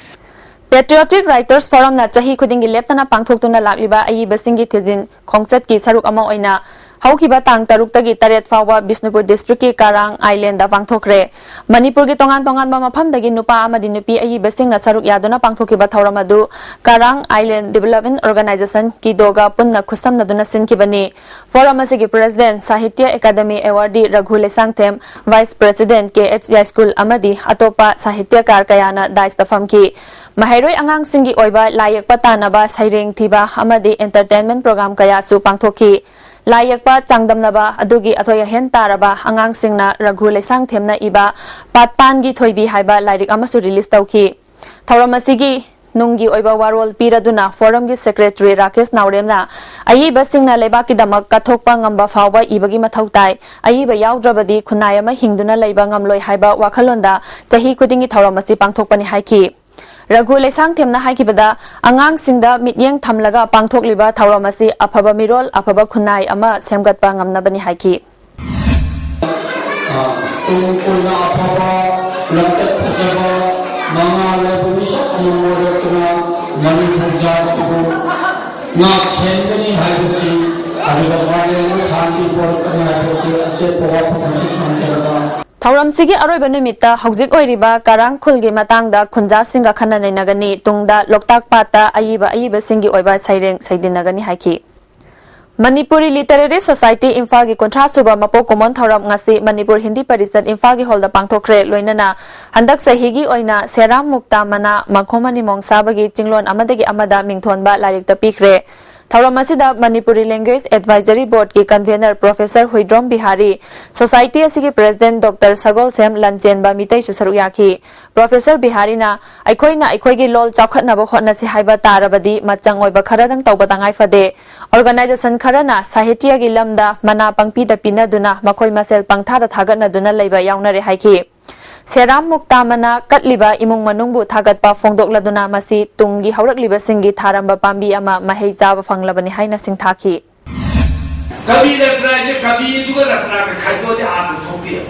Patriotic Writers Forumꯅ ꯆꯍꯤ ꯈꯨꯗꯤꯡꯒꯤ ꯂꯦꯞꯇꯅ ꯄꯥꯡꯊꯣꯛꯇꯨꯅ ꯂꯥꯛꯂꯤꯕ ꯑꯏꯕꯁꯤꯡꯒꯤ ꯊꯤꯖꯤꯟ ꯈꯣꯡꯆꯠꯀꯤ ꯁꯔꯨꯛ ꯑꯃ ꯑꯣꯏꯅ ꯍꯧꯈꯤꯕ ꯇꯥꯡ ꯇꯔꯨꯛꯇꯒꯤ ꯇꯔꯦꯠ ꯐꯥꯎꯕ ꯕꯤꯁꯅꯨꯄꯨꯔ ꯗꯤꯁꯇ꯭ꯔꯤꯛꯀꯤ ꯀꯥꯔꯥꯡ ꯑꯥꯏꯂꯦꯟꯗ ꯄꯥꯡꯊꯣꯛꯈ꯭ꯔꯦ꯫ ꯃꯅꯤꯄꯨꯔꯒꯤ ꯇꯣꯉꯥꯟ ꯇꯣꯉꯥꯟꯕ ꯃꯐꯝꯗꯒꯤ ꯅꯨꯄꯥ ꯑꯃꯗꯤ ꯅꯨꯄꯤ ꯑꯏꯕꯁꯤꯡꯅ ꯁꯔꯨꯛ ꯌꯥꯗꯨꯅ ꯄꯥꯡꯊꯣꯛꯈꯤꯕ ꯊꯧꯔꯝ ꯑꯗꯨ ꯀꯥꯔꯥꯡ ꯑꯥꯏꯂꯦꯟ ꯗꯤꯕꯂꯞꯃꯦꯟ ꯑꯣꯔꯒꯅꯥꯏꯖꯦꯁꯟ, ꯀꯤꯗꯣꯒ ꯄꯨꯟꯅ ꯈꯨꯠꯁꯝꯅꯗꯨꯅ ꯁꯤꯟꯈꯤꯕꯅꯤ꯫ ꯐꯣꯔꯝ ꯑꯁꯤꯒꯤ president, Sahitya academy awardee Raghu Leishangthem, vice president, K H Yaiskul ꯑꯃꯗꯤ ꯑꯇꯣꯞꯄ ꯁꯥꯍꯤꯇ꯭ꯌꯀꯥꯔ ꯀꯌꯥꯅ ꯗꯥꯏꯁꯇ ꯐꯝꯈꯤ꯫ ꯃꯍꯩꯔꯣꯏ ꯑꯉꯥꯡꯁꯤꯡꯒꯤ ꯑꯣꯏꯕ ꯂꯥꯏ ꯌꯦꯛꯄ ꯇꯥꯟꯅꯕ, ꯁꯩꯔꯦꯡ ꯊꯤꯕ ꯑꯃꯗꯤ ꯑꯦꯟꯇꯔꯇꯦꯟꯃꯦꯟꯠ ꯄ꯭ꯔꯣꯒ꯭ꯔꯥꯝ ꯀꯌꯥꯁꯨ ꯄꯥꯡꯊꯣꯛꯈꯤ꯫ ꯂꯥꯏ ꯌꯦꯛꯄ ꯆꯥꯡꯗꯝꯅꯕ ꯑꯗꯨꯒꯤ ꯑꯊꯣꯏ ꯑꯍꯦꯟ ꯇꯥꯔꯕ ꯑꯉꯥꯡꯁꯤꯡꯅ ꯔꯘꯨ ꯂꯩꯁꯥꯡꯊꯦꯝꯅ ꯏꯕ ꯄꯥꯠꯄꯥꯟꯒꯤ ꯊꯣꯏꯕꯤ ꯍꯥꯏꯕ ꯂꯥꯏꯔꯤꯛ ꯑꯃꯁꯨ ꯔꯤꯂꯤꯖ ꯇꯧꯈꯤ꯫ ꯊꯧꯔꯝ ꯑꯁꯤꯒꯤ ꯅꯨꯡꯒꯤ ꯑꯣꯏꯕ ꯋꯥꯔꯣꯜ ꯄꯤꯔꯗꯨꯅ ꯐꯣꯔꯝꯒꯤ ꯁꯦꯀ꯭ꯔꯦꯇꯔꯤ ꯔꯥꯀꯦꯁ ꯅꯥꯎꯔꯦꯝꯅ ꯑꯏꯕꯁꯤꯡꯅ ꯂꯩꯕꯥꯛꯀꯤꯗꯃꯛ ꯀꯠꯊꯣꯛꯄ ꯉꯝꯕ ꯐꯥꯎꯕ ꯏꯕꯒꯤ ꯃꯊꯧ ꯇꯥꯏ, ꯑꯏꯕ ꯌꯥꯎꯗ꯭ꯔꯕꯗꯤ ꯈꯨꯟꯅꯥꯏ ꯑꯃ ꯍꯤꯡꯗꯨꯅ ꯂꯩꯕ ꯉꯝꯂꯣꯏ ꯍꯥꯏꯕ ꯋꯥꯈꯜꯂꯣꯟꯗ ꯆꯍꯤ ꯈꯨꯗꯤꯡꯒꯤ ꯊꯧꯔꯝ ꯑꯁꯤ ꯄꯥꯡꯊꯣꯛꯄꯅꯤ ꯍꯥꯏꯈꯤ꯫ ꯔꯘꯨ ꯂꯩꯁꯥꯡꯊꯦꯝꯅ ꯍꯥꯏꯈꯤꯕꯗ, ꯑꯉꯥꯡꯁꯤꯡꯗ ꯃꯤꯠꯌꯦꯡ ꯊꯝꯂꯒ ꯄꯥꯡꯊꯣꯛꯂꯤꯕ ꯊꯧꯔꯝ ꯑꯁꯤ ꯑꯐꯕ ꯃꯤꯔꯣꯜ, ꯑꯐꯕ ꯈꯨꯟꯅꯥꯏ ꯑꯃ ꯁꯦꯝꯒꯠꯄ ꯉꯝꯅꯕꯅꯤ ꯍꯥꯏꯈꯤ꯫ ꯇꯨꯡ ꯀꯣꯏꯅ ꯑꯐꯕ ꯂꯝꯆꯠ ꯐꯖꯕ ꯃꯉꯥ ꯂꯩꯕ ꯃꯤꯁꯛ ꯑꯃ ꯑꯣꯏꯔꯛꯇꯨꯅ ꯃꯅꯤꯄꯨꯔ ꯖꯥꯠꯄꯨ ꯉꯥꯛ ꯁꯦꯟꯒꯅꯤ ꯍꯥꯏꯕꯁꯤ, ꯑꯗꯨꯒ ꯃꯥꯂꯦꯝꯗ ꯁꯥꯟꯇꯤ ꯄꯨꯔꯛꯀꯅꯤ ꯍꯥꯏꯕꯁꯤ ꯑꯆꯦꯠꯄ ꯋꯥꯐꯝ ꯑꯁꯤ ꯊꯝꯖꯔꯒ, ꯊꯧꯔꯝꯁꯤꯒꯤ ꯑꯔꯣꯏꯕ ꯅꯨꯃꯤꯠꯇ ꯍꯧꯖꯤꯛ ꯑꯣꯏꯔꯤꯕ ꯀꯔꯥꯡ ꯈꯨꯜꯒꯤ ꯃꯇꯥꯡꯗ ꯈꯨꯟꯖꯥꯁꯤꯡꯒ ꯈꯟꯅ ꯅꯩꯅꯒꯅꯤ, ꯇꯨꯡꯗ ꯂꯣꯛꯇꯥꯛ ꯄꯥꯠꯇ ꯑꯏꯕ ꯑꯏꯕꯁꯤꯡꯒꯤ ꯑꯣꯏꯕ ꯁꯩꯔꯦꯡ ꯁꯩꯗꯤꯟꯅꯒꯅꯤ ꯍꯥꯏꯈꯤ꯫ ꯃꯅꯤꯄꯨꯔꯤ ꯂꯤꯇꯔꯦꯔꯤ ꯁꯣꯁꯥꯏꯇꯤ ꯏꯝꯐꯥꯜꯒꯤ ꯀꯨꯟꯊ꯭ꯔꯥ ꯁꯨꯕ ꯃꯄꯣꯛ ꯀꯨꯝꯑꯣꯟ ꯊꯧꯔꯝ ꯉꯁꯤ ꯃꯅꯤꯄꯨꯔ ꯍꯤꯟꯗꯤ ꯄꯔꯤꯁꯠ ꯏꯝꯐꯥꯜꯒꯤ ꯍꯣꯜꯗ ꯄꯥꯡꯊꯣꯛꯈ꯭ꯔꯦ꯫ ꯂꯣꯏꯅꯅ ꯍꯟꯗꯛ ꯆꯍꯤꯒꯤ ꯑꯣꯏꯅ ꯁꯦꯔꯥꯝ ꯃꯨꯛꯇꯥ ꯃꯅꯥ, ꯃꯈꯣꯡ ꯑꯅꯤ ꯃꯣꯡ ꯁꯥꯕꯒꯤ ꯆꯤꯡꯂꯣꯟ ꯑꯃꯗꯒꯤ ꯑꯃꯗ ꯃꯤꯡꯊꯣꯟꯕ ꯂꯥꯏꯔꯤꯛꯇ ꯄꯤꯈ꯭ꯔꯦ꯫ ꯊꯧꯔꯝ ꯑꯁꯤꯗ ꯃꯅꯤꯄꯨꯔꯤ ꯂꯦꯡꯒ꯭ꯋꯦꯖ ꯑꯦꯗꯚꯥꯏꯖꯔꯤ ꯕꯣꯔꯗꯀꯤ convenor professor Huidrom Bihari, society ꯑꯁꯤꯒꯤ ꯄ꯭ꯔꯦꯁꯤꯗꯦꯟꯠ ꯗꯣꯛꯇꯔ ꯁꯒꯣꯜꯁꯦꯝ ꯂꯟꯆꯦꯟꯕ ꯃꯤꯇꯩꯁꯨ ꯁꯔꯨꯛ ꯌꯥꯈꯤ꯫ ꯄ꯭ꯔꯣꯐꯦꯁꯔ ꯕꯤꯍꯥꯔꯤꯅ, ꯑꯩꯈꯣꯏꯅ ꯑꯩꯈꯣꯏꯒꯤ ꯂꯣꯜ ꯆꯥꯎꯈꯠꯅꯕ ꯍꯣꯠꯅꯁꯤ ꯍꯥꯏꯕ ꯇꯥꯔꯕꯗꯤ ꯃꯆꯪ ꯑꯣꯏꯕ ꯈꯔꯗꯪ ꯇꯧꯕ ꯇꯉꯥꯏ ꯐꯗꯦ꯫ ꯑꯣꯔꯒꯅꯥꯏꯖꯦꯁꯟ ꯈꯔꯅ ꯁꯥꯍꯤꯇ꯭ꯌꯒꯤ ꯂꯝꯗ ꯃꯅꯥ ꯄꯪꯄꯤꯗ ꯄꯤꯅꯗꯨꯅ ꯃꯈꯣꯏ ꯃꯁꯦꯜ ꯄꯪꯊꯥꯗ ꯊꯥꯒꯠꯅꯗꯨꯅ ꯂꯩꯕ ꯌꯥꯎꯅꯔꯦ ꯍꯥꯏꯈꯤ꯫ ꯁꯦꯔꯥꯝ ꯃꯨꯛꯇꯥ ꯃꯅꯥ ꯀꯠꯂꯤꯕ ꯏꯃꯨꯡ ꯃꯅꯨꯡꯕꯨ ꯊꯥꯒꯠꯄ ꯐꯣꯡꯗꯣꯛꯂꯗꯨꯅ ꯃꯁꯤ ꯇꯨꯡꯒꯤ ꯍꯧꯔꯛꯂꯤꯕꯁꯤꯡꯒꯤ ꯊꯥꯔꯝꯕ ꯄꯥꯝꯕꯤ ꯑꯃ ꯃꯍꯩ ꯆꯥꯕ ꯐꯪꯂꯕꯅꯤ ꯍꯥꯏꯅ ꯁꯤꯡꯊꯥꯈꯤ꯫ ꯀꯕꯤ ꯔꯠꯅ ꯍꯥꯏꯁꯦ ꯀꯕꯤꯗꯨꯒ ꯔꯠꯅꯒ ꯈꯥꯏꯗꯣꯛꯑꯗꯤ ꯑꯥꯔꯊ ꯊꯣꯛꯇꯦ꯫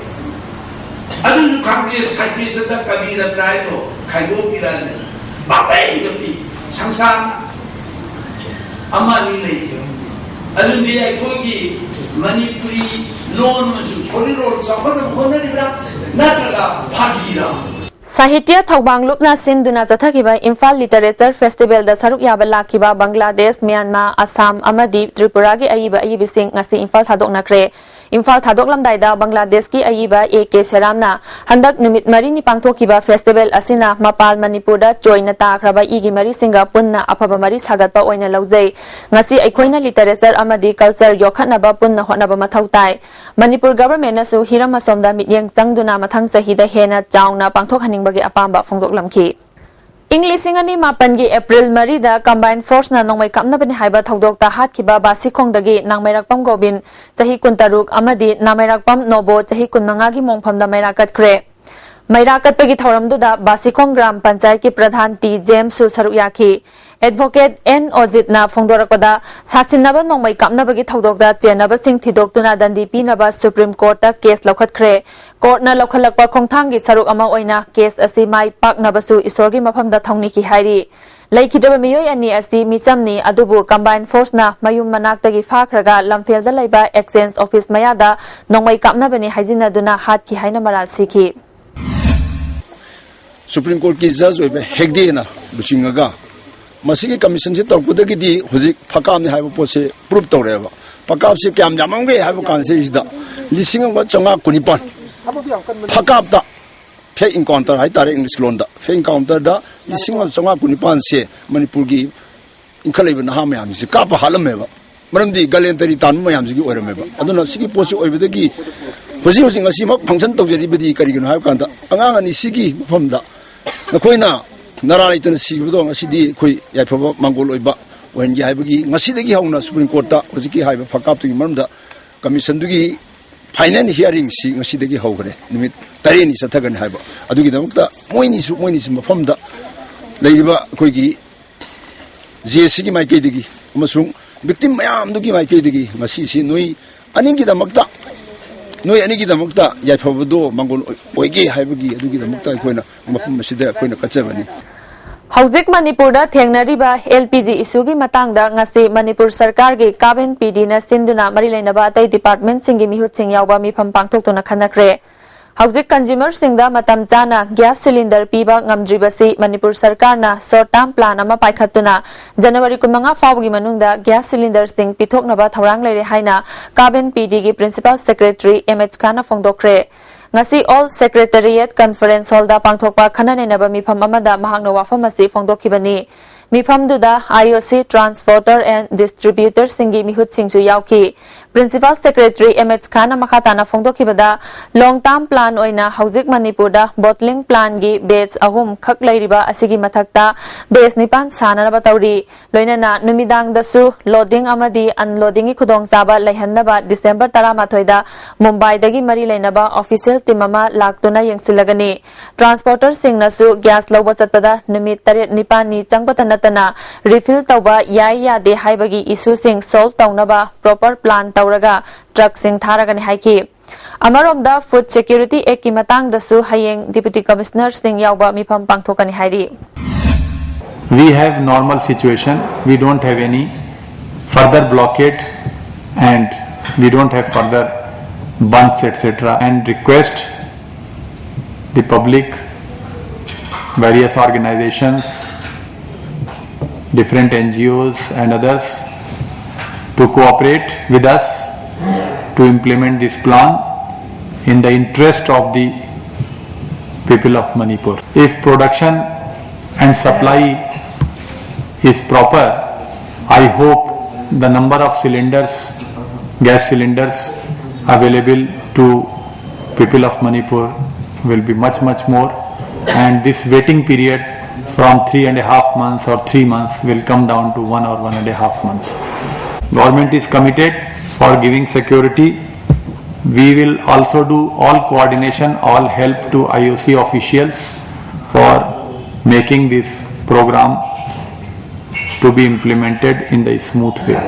ꯑꯗꯨꯁꯨ ꯈꯪꯗꯦ, ꯁꯥꯍꯤꯇ꯭ꯌꯗ ꯀꯕꯤ ꯔꯠꯅ ꯍꯥꯏꯗꯣ ꯈꯥꯏꯗꯣꯛꯄꯤꯔꯛꯑꯅꯤ꯫ ꯄꯥꯝꯕꯩꯗ ꯄꯤ꯫ ꯁꯪꯁꯥꯔ ꯑꯃ ꯑꯅꯤ ꯂꯩꯇꯦ꯫ ꯑꯗꯨꯗꯤ ꯑꯩꯈꯣꯏꯒꯤ ꯃꯅꯤꯄꯨꯔꯤ ꯂꯣꯟ ꯑꯃꯁꯨꯡ ꯊꯧꯔꯤꯔꯣꯜ ꯆꯥꯎꯈꯠꯅꯕ ꯍꯣꯠꯅꯔꯤꯕ꯭ꯔꯥ, ꯅꯠꯇ꯭ꯔꯒ ꯐꯥꯒꯤꯔꯥ? ꯁꯥꯍꯤꯇ꯭ꯌ ꯊꯧꯕꯥꯡ ꯂꯨꯞꯅ ꯁꯤꯟꯗꯨꯅ ꯆꯠꯊꯈꯤꯕ ꯏꯝꯐꯥꯜ ꯂꯤꯇꯔꯦꯆꯔ ꯐꯦꯁꯇꯤꯚꯦꯜꯗ ꯁꯔꯨꯛ ꯌꯥꯕ ꯂꯥꯛꯈꯤꯕ ꯕꯪꯒ꯭ꯂꯥꯗꯦꯁ, ꯃ꯭ꯌꯥꯟꯃꯥꯔ, ꯑꯁꯥꯝ ꯑꯃꯗꯤ ꯇ꯭ꯔꯤꯄꯨꯔꯥꯒꯤ ꯑꯏꯕ ꯑꯏꯕꯤꯁꯤꯡ ꯉꯁꯤ ꯏꯝꯐꯥꯜ ꯊꯥꯗꯣꯛꯅꯈ꯭ꯔꯦ꯫ ꯏꯝꯐꯥꯜ ꯊꯥꯗꯣꯛꯂꯝꯗꯥꯏꯗ ꯕꯪꯒ꯭ꯂꯥꯗꯦꯁꯀꯤ ꯑꯏꯕ ꯑꯦ ꯀꯦ ꯁꯦꯔꯥꯝꯅ ꯍꯟꯗꯛ ꯅꯨꯃꯤꯠ ꯃꯔꯤꯅꯤ ꯄꯥꯡꯊꯣꯛꯈꯤꯕ ꯐꯦꯁꯇꯤꯚꯦꯜ ꯑꯁꯤꯅ ꯃꯄꯥꯜ ꯃꯅꯤꯄꯨꯔꯗ ꯆꯣꯏꯅ ꯇꯥꯈ꯭ꯔꯕ ꯏꯒꯤ ꯃꯔꯤꯁꯤꯡꯒ ꯄꯨꯟꯅ ꯑꯐꯕ ꯃꯔꯤ ꯁꯥꯒꯠꯄ ꯑꯣꯏꯅ ꯂꯧꯖꯩ꯫ ꯉꯁꯤ ꯑꯩꯈꯣꯏꯅ ꯂꯤꯇꯔꯦꯆꯔ ꯑꯃꯗꯤ ꯀꯜꯆꯔ ꯌꯣꯛꯈꯠꯅꯕ ꯄꯨꯟꯅ ꯍꯣꯠꯅꯕ ꯃꯊꯧ ꯇꯥꯏ꯫ ꯃꯅꯤꯄꯨꯔ ꯒꯚꯔꯟꯃꯦꯟꯠꯅꯁꯨ ꯍꯤꯔꯝ ꯑꯁꯣꯝꯗ ꯃꯤꯠꯌꯦꯡ ꯆꯪꯗꯨꯅ ꯃꯊꯪ ꯆꯍꯤꯗ ꯍꯦꯟꯅ ꯆꯥꯎꯅ ꯄꯥꯡꯊꯣꯛꯍꯟꯅꯤꯡꯕꯒꯤ ꯑꯄꯥꯝꯕ ꯐꯣꯡꯗꯣꯛꯂꯝꯈꯤ꯫ ꯏꯪ ꯂꯤꯁꯤꯡ ꯑꯅꯤ ꯃꯥꯄꯟꯒꯤ ꯑꯦꯄ꯭ꯔꯤꯜ ꯃꯔꯤꯗ ꯀꯝꯕꯥꯏꯟ ꯐꯣꯔꯁꯅ ꯅꯣꯡꯃꯩ ꯀꯥꯞꯅꯕꯅꯤ ꯍꯥꯏꯕ ꯊꯧꯗꯣꯛꯇ ꯍꯥꯠꯈꯤꯕ ꯕꯥꯁꯤꯈꯣꯡꯗꯒꯤ ꯅꯥꯃꯩꯔꯥꯛꯄꯝ ꯒꯣꯕꯤꯟ, ꯆꯍꯤ ꯀꯨꯟꯇꯔꯨꯛ, ꯑꯃꯗꯤ ꯅꯥꯃꯩꯔꯥꯛꯄꯝ ꯅꯣꯕꯣ, ꯆꯍꯤ ꯀꯨꯟꯃꯉꯥꯒꯤ ꯃꯣꯡꯐꯝꯗ ꯃꯩꯔꯥ ꯀꯠꯈ꯭ꯔꯦ꯫ ꯃꯩꯔꯥ ꯀꯠꯄꯒꯤ ꯊꯧꯔꯝꯗꯨꯗ ꯕꯥꯁꯤꯈꯣꯡ ꯒ꯭ꯔꯥꯝ ꯄꯟꯆꯥꯌꯠꯀꯤ ꯄ꯭ꯔꯙꯥꯟ ꯇꯤ ꯖꯦꯝꯁꯁꯨ ꯁꯔꯨꯛ ꯌꯥꯈꯤ꯫ ꯑꯦꯗꯚꯣꯀꯦꯠ ꯑꯦꯟ ꯑꯣꯖꯤꯠꯅ ꯐꯣꯡꯗꯣꯔꯛꯄꯗ, ꯁꯥꯁꯤꯟꯅꯕ ꯅꯣꯡꯃꯩ ꯀꯥꯞꯅꯕꯒꯤ ꯊꯧꯗꯣꯛꯇ ꯆꯦꯟꯅꯕꯁꯤꯡ ꯊꯤꯗꯣꯛꯇꯨꯅ ꯗꯟꯗꯤ ꯄꯤꯅꯕ ꯁꯨꯄ꯭ꯔꯤꯝ ꯀꯣꯔꯠꯇ ꯀꯦꯁ ꯂꯧꯈꯠꯈ꯭ꯔꯦ꯫ ꯀꯣꯔꯠꯅ ꯂꯧꯈꯠꯂꯛꯄ ꯈꯣꯡꯊꯥꯡꯒꯤ ꯁꯔꯨꯛ ꯑꯃ ꯑꯣꯏꯅ ꯀꯦꯁ ꯑꯁꯤ ꯃꯥꯏ ꯄꯥꯛꯅꯕꯁꯨ ꯏꯁꯣꯔꯒꯤ ꯃꯐꯝꯗ ꯊꯧꯅꯤꯈꯤ ꯍꯥꯏꯔꯤ꯫ ꯂꯩꯈꯤꯗ꯭ꯔꯕ ꯃꯤꯑꯣꯏ ꯑꯅꯤ ꯑꯁꯤ ꯃꯤꯆꯝꯅꯤ, ꯑꯗꯨꯕꯨ ꯀꯝꯕꯥꯏꯟ ꯐꯣꯔꯁꯅ ꯃꯌꯨꯝ ꯃꯅꯥꯛꯇꯒꯤ ꯐꯥꯈ꯭ꯔꯒ ꯂꯝꯐꯦꯜꯗ ꯂꯩꯕ ꯑꯦꯛꯁꯆꯦꯟꯖ ꯑꯣꯐꯤꯁ ꯃꯌꯥꯗ ꯅꯣꯡꯃꯩ ꯀꯥꯞꯅꯕꯅꯤ ꯍꯥꯏꯖꯤꯟꯅꯗꯨꯅ ꯍꯥꯠꯈꯤ ꯍꯥꯏꯅ ꯃꯔꯥꯜ ꯁꯤꯈꯤ꯫ ꯁꯨꯄ꯭ꯔꯤꯝ ꯀꯣꯔꯠꯀꯤ ꯖꯖ ꯑꯣꯏꯕ ꯍꯦꯒꯗꯦꯅ ꯂꯨꯆꯤꯡꯉꯒ ꯃꯁꯤꯒꯤ ꯀꯃꯤꯁꯟꯁꯤ ꯇꯧꯔꯛꯄꯗꯒꯤꯗꯤ ꯍꯧꯖꯤꯛ ꯐꯀꯥꯞꯅꯤ ꯍꯥꯏꯕ ꯄꯣꯠꯁꯦ ꯄ꯭ꯔꯨꯞ ꯇꯧꯔꯛꯑꯦꯕ꯫ ꯐꯀꯥꯞꯁꯦ ꯀꯌꯥꯝ ꯌꯥꯝꯃꯝꯒꯦ ꯍꯥꯏꯕ ꯀꯥꯟꯁꯤꯗꯩꯁꯤꯗ ꯂꯤꯁꯤꯡ ꯑꯃꯒ ꯆꯥꯝꯃꯉꯥ ꯀꯨꯟꯅꯤꯄꯥꯟ ꯐꯀꯥꯞꯇ, ꯐꯦꯛ ꯏꯟꯀꯥꯎꯟꯇꯔ ꯍꯥꯏꯇꯥꯔꯦ ꯏꯪꯂꯤꯁ ꯂꯣꯟꯗ, ꯐꯦꯛ ꯏꯟꯀꯥꯎꯟꯇꯔꯗ ꯂꯤꯁꯤꯡ ꯑꯃ ꯆꯥꯝꯃꯉꯥ ꯀꯨꯟꯅꯤꯄꯥꯟꯁꯦ ꯃꯅꯤꯄꯨꯔꯒꯤ ꯏꯟꯈꯠꯂꯛꯏꯕ ꯅꯍꯥ ꯃꯌꯥꯝꯁꯤ ꯀꯥꯞꯄ ꯍꯥꯠꯂꯝꯃꯦꯕ꯫ ꯃꯔꯝꯗꯤ ꯒꯂꯦꯟꯇꯔꯤ ꯇꯥꯟꯕ ꯃꯌꯥꯝꯁꯤꯒꯤ ꯑꯣꯏꯔꯝꯃꯦꯕ꯫ ꯑꯗꯨꯅ ꯁꯤꯒꯤ ꯄꯣꯠꯁꯤ ꯑꯣꯏꯕꯗꯒꯤ ꯍꯧꯖꯤꯛ ꯍꯧꯖꯤꯛ ꯉꯁꯤꯃꯛ ꯐꯪꯁꯟ ꯇꯧꯖꯔꯤꯕꯗꯤ ꯀꯔꯤꯒꯤꯅꯣ ꯍꯥꯏꯕ ꯀꯥꯟꯗ, ꯑꯉꯥꯡ ꯑꯅꯤ ꯁꯤꯒꯤ ꯃꯐꯝꯗ ꯅꯈꯣꯏꯅ ꯅꯔꯥ ꯂꯩꯇꯅ ꯁꯤꯈꯤꯕꯗꯣ ꯉꯁꯤꯗꯤ ꯑꯩꯈꯣꯏ ꯌꯥꯏꯐꯕ ꯃꯥꯡꯒꯣꯜ ꯑꯣꯏꯕ ꯑꯣꯏꯍꯟꯒꯦ ꯍꯥꯏꯕꯒꯤ ꯉꯁꯤꯗꯒꯤ ꯍꯧꯅ ꯁꯨꯄ꯭ꯔꯤꯝ ꯀꯣꯔꯠꯇ ꯍꯧꯖꯤꯛꯀꯤ ꯍꯥꯏꯔꯤꯕ ꯐꯀꯥꯞꯇꯨꯒꯤ ꯃꯔꯝꯗ ꯀꯃꯤꯁꯟꯗꯨꯒꯤ ꯐꯥꯏꯅꯦꯜ ꯍꯤꯌꯥꯔꯤꯡꯁꯤ ꯉꯁꯤꯗꯒꯤ ꯍꯧꯈ꯭ꯔꯦ, ꯅꯨꯃꯤꯠ ꯇꯔꯦꯠꯅꯤ ꯆꯠꯊꯒꯅꯤ ꯍꯥꯏꯕ꯫ ꯑꯗꯨꯒꯤꯗꯃꯛꯇ ꯃꯣꯏꯅꯤꯁꯨ, ꯃꯣꯏꯅꯤꯁꯨ ꯃꯐꯝꯗ ꯂꯩꯔꯤꯕ ꯑꯩꯈꯣꯏꯒꯤ ꯖꯦ ꯁꯤꯒꯤ ꯃꯥꯏꯀꯩꯗꯒꯤ ꯑꯃꯁꯨꯡ ꯚꯤꯛꯇꯤꯝ ꯃꯌꯥꯝꯗꯨꯒꯤ ꯃꯥꯏꯀꯩꯗꯒꯤ ꯉꯁꯤꯁꯤ ꯅꯣꯏ ꯑꯅꯤꯒꯤꯗꯃꯛꯇ, ꯅꯣꯏ ꯑꯅꯤꯒꯤꯗꯃꯛꯇ ꯌꯥꯏꯐꯕꯗꯣ ꯃꯥꯡꯒꯣꯜ ꯑꯣꯏꯒꯦ ꯍꯥꯏꯕꯒꯤ, ꯑꯗꯨꯒꯤꯗꯃꯛꯇ ꯑꯩꯈꯣꯏꯅ ꯃꯐꯝ ꯑꯁꯤꯗ ꯑꯩꯈꯣꯏꯅ ꯀꯠꯆꯕꯅꯤ꯫ ꯍꯧꯖꯤꯛ ꯃꯅꯤꯄꯨꯔꯗ ꯊꯦꯡꯅꯔꯤꯕ ꯑꯦꯜ ꯄꯤ ꯖꯤ ꯏꯁꯨꯒꯤ ꯃꯇꯥꯡꯗ ꯉꯁꯤ ꯃꯅꯤꯄꯨꯔ ꯁꯔꯀꯥꯔꯒꯤ ꯀꯥꯕꯦꯟ ꯄꯤ ꯗꯤꯅ ꯁꯤꯟꯗꯨꯅ ꯃꯔꯤ ꯂꯩꯅꯕ ꯑꯇꯩ ꯗꯤꯄꯥꯔꯠꯃꯦꯟꯠꯁꯤꯡꯒꯤ ꯃꯤꯍꯨꯠꯁꯤꯡ ꯌꯥꯎꯕ ꯃꯤꯐꯝ ꯄꯥꯡꯊꯣꯛꯇꯨꯅ ꯈꯟꯅꯈ꯭ꯔꯦ꯫ ꯍꯧꯖꯤꯛ ꯀꯟꯖꯨꯃꯔꯁꯤꯡꯗ ꯃꯇꯝ ꯆꯥꯅ ꯒ꯭ꯌꯥꯁ ꯁꯤꯂꯤꯟꯗꯔ ꯄꯤꯕ ꯉꯝꯗ꯭ꯔꯤꯕꯁꯤ ꯃꯅꯤꯄꯨꯔ ꯁꯔꯀꯥꯔꯅ ꯁꯣꯔꯠ ꯇꯥꯔꯝ ꯄ꯭ꯂꯥꯟ ꯑꯃ ꯄꯥꯏꯈꯠꯇꯨꯅ ꯖꯅꯋꯥꯔꯤ ꯀꯨꯟꯃꯉꯥ ꯐꯥꯎꯕꯒꯤ ꯃꯅꯨꯡꯗ ꯒ꯭ꯌꯥꯁ ꯁꯤꯂꯤꯟꯗꯔꯁꯤꯡ ꯄꯤꯊꯣꯛꯅꯕ ꯊꯧꯔꯥꯡ ꯂꯩꯔꯦ ꯍꯥꯏꯅ ꯀꯥꯕꯦꯟ ꯄꯤ ꯗꯤꯒꯤ ꯄ꯭ꯔꯤꯟꯁꯤꯄꯥꯜ ꯁꯦꯀ꯭ꯔꯦꯇꯔꯤ ꯑꯦꯝ ꯑꯩꯆ ꯈꯥꯟꯅ ꯐꯣꯡꯗꯣꯛꯈ꯭ꯔꯦ꯫ ꯉꯁꯤ ꯑꯣꯜ ꯁꯦꯀ꯭ꯔꯦꯇꯔꯤꯌꯦꯠ ꯀꯟꯐꯔꯦꯟꯁ ꯍꯣꯜꯗ ꯄꯥꯡꯊꯣꯛꯄ ꯈꯟꯅ ꯅꯩꯅꯕ ꯃꯤꯐꯝ ꯑꯃꯗ ꯃꯍꯥꯛꯅ ꯋꯥꯐꯝ ꯑꯁꯤ ꯐꯣꯡꯗꯣꯛꯈꯤꯕꯅꯤ꯫ ꯃꯤꯐꯝꯗꯨꯗ ꯑꯥꯏ ꯑꯣ ꯁꯤ, ꯇ꯭ꯔꯥꯟꯁꯄꯣꯔꯇꯔ ꯑꯦꯟ ꯗꯤꯁꯇ꯭ꯔꯤꯕ꯭ꯌꯨꯇꯔꯁꯤꯡꯒꯤ ꯃꯤꯍꯨꯠꯁꯤꯡꯁꯨ ꯌꯥꯎꯈꯤ꯫ Principal Secretary M H Khanꯅ ꯃꯈꯥ ꯇꯥꯅ ꯐꯣꯡꯗꯣꯛꯈꯤꯕꯗ, long term plan ꯑꯣꯏꯅ ꯍꯧꯖꯤꯛ ꯃꯅꯤꯄꯨꯔꯗ bottling plantꯒꯤ batch ꯑꯍꯨꯝ ꯈꯛ ꯂꯩꯔꯤꯕ ꯑꯁꯤꯒꯤ ꯃꯊꯛꯇ batch ꯅꯤꯄꯥꯟ ꯁꯥꯅꯅꯕ ꯇꯧꯔꯤ꯫ ꯂꯣꯏꯅꯅ ꯅꯨꯃꯤꯗꯥꯡꯗꯁꯨ loading ꯑꯃꯗꯤ unloadingꯒꯤ ꯈꯨꯗꯣꯡꯆꯥꯕ ꯂꯩꯍꯟꯅꯕ December ꯇꯔꯥꯃꯥꯊꯣꯏꯗ ꯃꯨꯝꯕꯥꯏꯗꯒꯤ ꯃꯔꯤ ꯂꯩꯅꯕ official team ꯑꯃ ꯂꯥꯛꯇꯨꯅ ꯌꯦꯡꯁꯤꯜꯂꯒꯅꯤ꯫ Transporterꯁꯤꯡꯅꯁꯨ gas ꯂꯧꯕ ꯆꯠꯄꯗ ꯅꯨꯃꯤꯠ ꯇꯔꯦꯠ ꯅꯤꯄꯥꯜꯅꯤ ꯆꯪꯕꯇ ꯅꯠꯇꯅ refill ꯇꯧꯕ ꯌꯥꯏ ꯌꯥꯗꯦ ꯍꯥꯏꯕꯒꯤ issueꯁꯤꯡ solve ꯇꯧꯅꯕ proper plan ꯇꯧꯔꯒ truckꯁꯤꯡ ꯊꯥꯔꯒꯅꯤ ꯍꯥꯏꯈꯤ꯫ ꯑꯃꯔꯣꯝꯗ Food Security Actꯀꯤ ꯃꯇꯥꯡꯗꯁꯨ ꯍꯌꯦꯡ Deputy Commissionerꯁꯤꯡ ꯌꯥꯎꯕ ꯃꯤꯐꯝ ꯄꯥꯡꯊꯣꯛꯀꯅꯤ ꯍꯥꯏꯔꯤ꯫ We have normal situation. We don't have any further blockade and we don't have further bandhs, et cetera. And request the public, various organizations, different N G Os and others to cooperate with us to implement this plan in the interest of the people of Manipur. If production and supply is proper, I hope the number of cylinders, gas cylinders available to people of Manipur will be much, much more, and this waiting period from three and a half months or three months will come down to one or one and a half months. Government is committed for giving security. We will also do all coordination, all help to I O C officials for making this program to be implemented in the smooth way.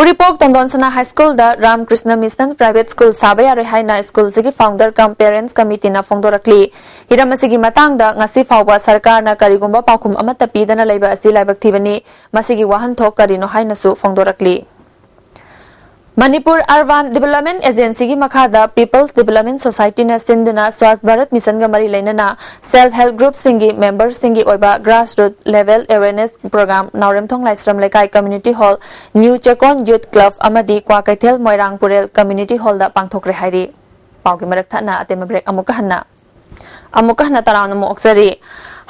Uripok ꯇꯣꯟꯗꯣꯟꯁꯅꯥ High Schoolꯗ Ramakrishna Mission Private School ꯁꯥꯕ ꯌꯥꯔꯣꯏ ꯍꯥꯏꯅ schoolꯁꯤꯒꯤ founder cum parents committeeꯅ ꯐꯣꯡꯗꯣꯔꯛꯂꯤ꯫ ꯍꯤꯔꯝ ꯑꯁꯤꯒꯤ ꯃꯇꯥꯡꯗ ꯉꯁꯤ ꯐꯥꯎꯕ ꯁꯔꯀꯥꯔꯅ ꯀꯔꯤꯒꯨꯝꯕ ꯄꯥꯎꯈꯨꯝ ꯑꯃꯠꯇ ꯄꯤꯗꯅ ꯂꯩꯕ ꯑꯁꯤ ꯂꯥꯏꯕꯛ ꯊꯤꯕꯅꯤ꯫ ꯃꯁꯤꯒꯤ ꯋꯥꯍꯟꯊꯣꯛ ꯀꯔꯤꯅꯣ ꯍꯥꯏꯅꯁꯨ ꯐꯣꯡꯗꯣꯔꯛꯂꯤ꯫ ꯃꯅꯤꯄꯨꯔ Urban Development Agencyꯒꯤ ꯃꯈꯥꯗ People's Development Societyꯅ ꯁꯤꯟꯗꯨꯅ Swachh Bharat Missionꯒ ꯃꯔꯤ ꯂꯩꯅꯅ self help groupꯁꯤꯡꯒꯤ memberꯁꯤꯡꯒꯤ ꯑꯣꯏꯕ grassroot level awareness program ꯅꯥꯎꯔꯦꯝꯊꯣꯡ ꯂꯥꯏꯁ꯭ꯔꯝ ꯂꯩꯀꯥꯏ Community Hall, New Chekon Youth Club ꯑꯃꯗꯤ ꯀ꯭ꯋꯥꯀꯩꯊꯦꯜ ꯃꯣꯏꯔꯥꯡ ꯄꯨꯔꯦꯜ Community Hallꯗ ꯄꯥꯡꯊꯣꯛꯈ꯭ꯔꯦ ꯍꯥꯏꯔꯤ꯫ ꯄꯥꯎꯒꯤ ꯃꯔꯛ ꯊꯠꯅ ꯑꯇꯦꯟꯕ break ꯑꯃꯨꯛꯀ ꯍꯟꯅ ꯑꯃꯨꯛꯀ ꯍꯟꯅ ꯇꯔꯥꯝꯅ ꯑꯃꯨꯛ ꯑꯣꯛꯆꯔꯤ꯫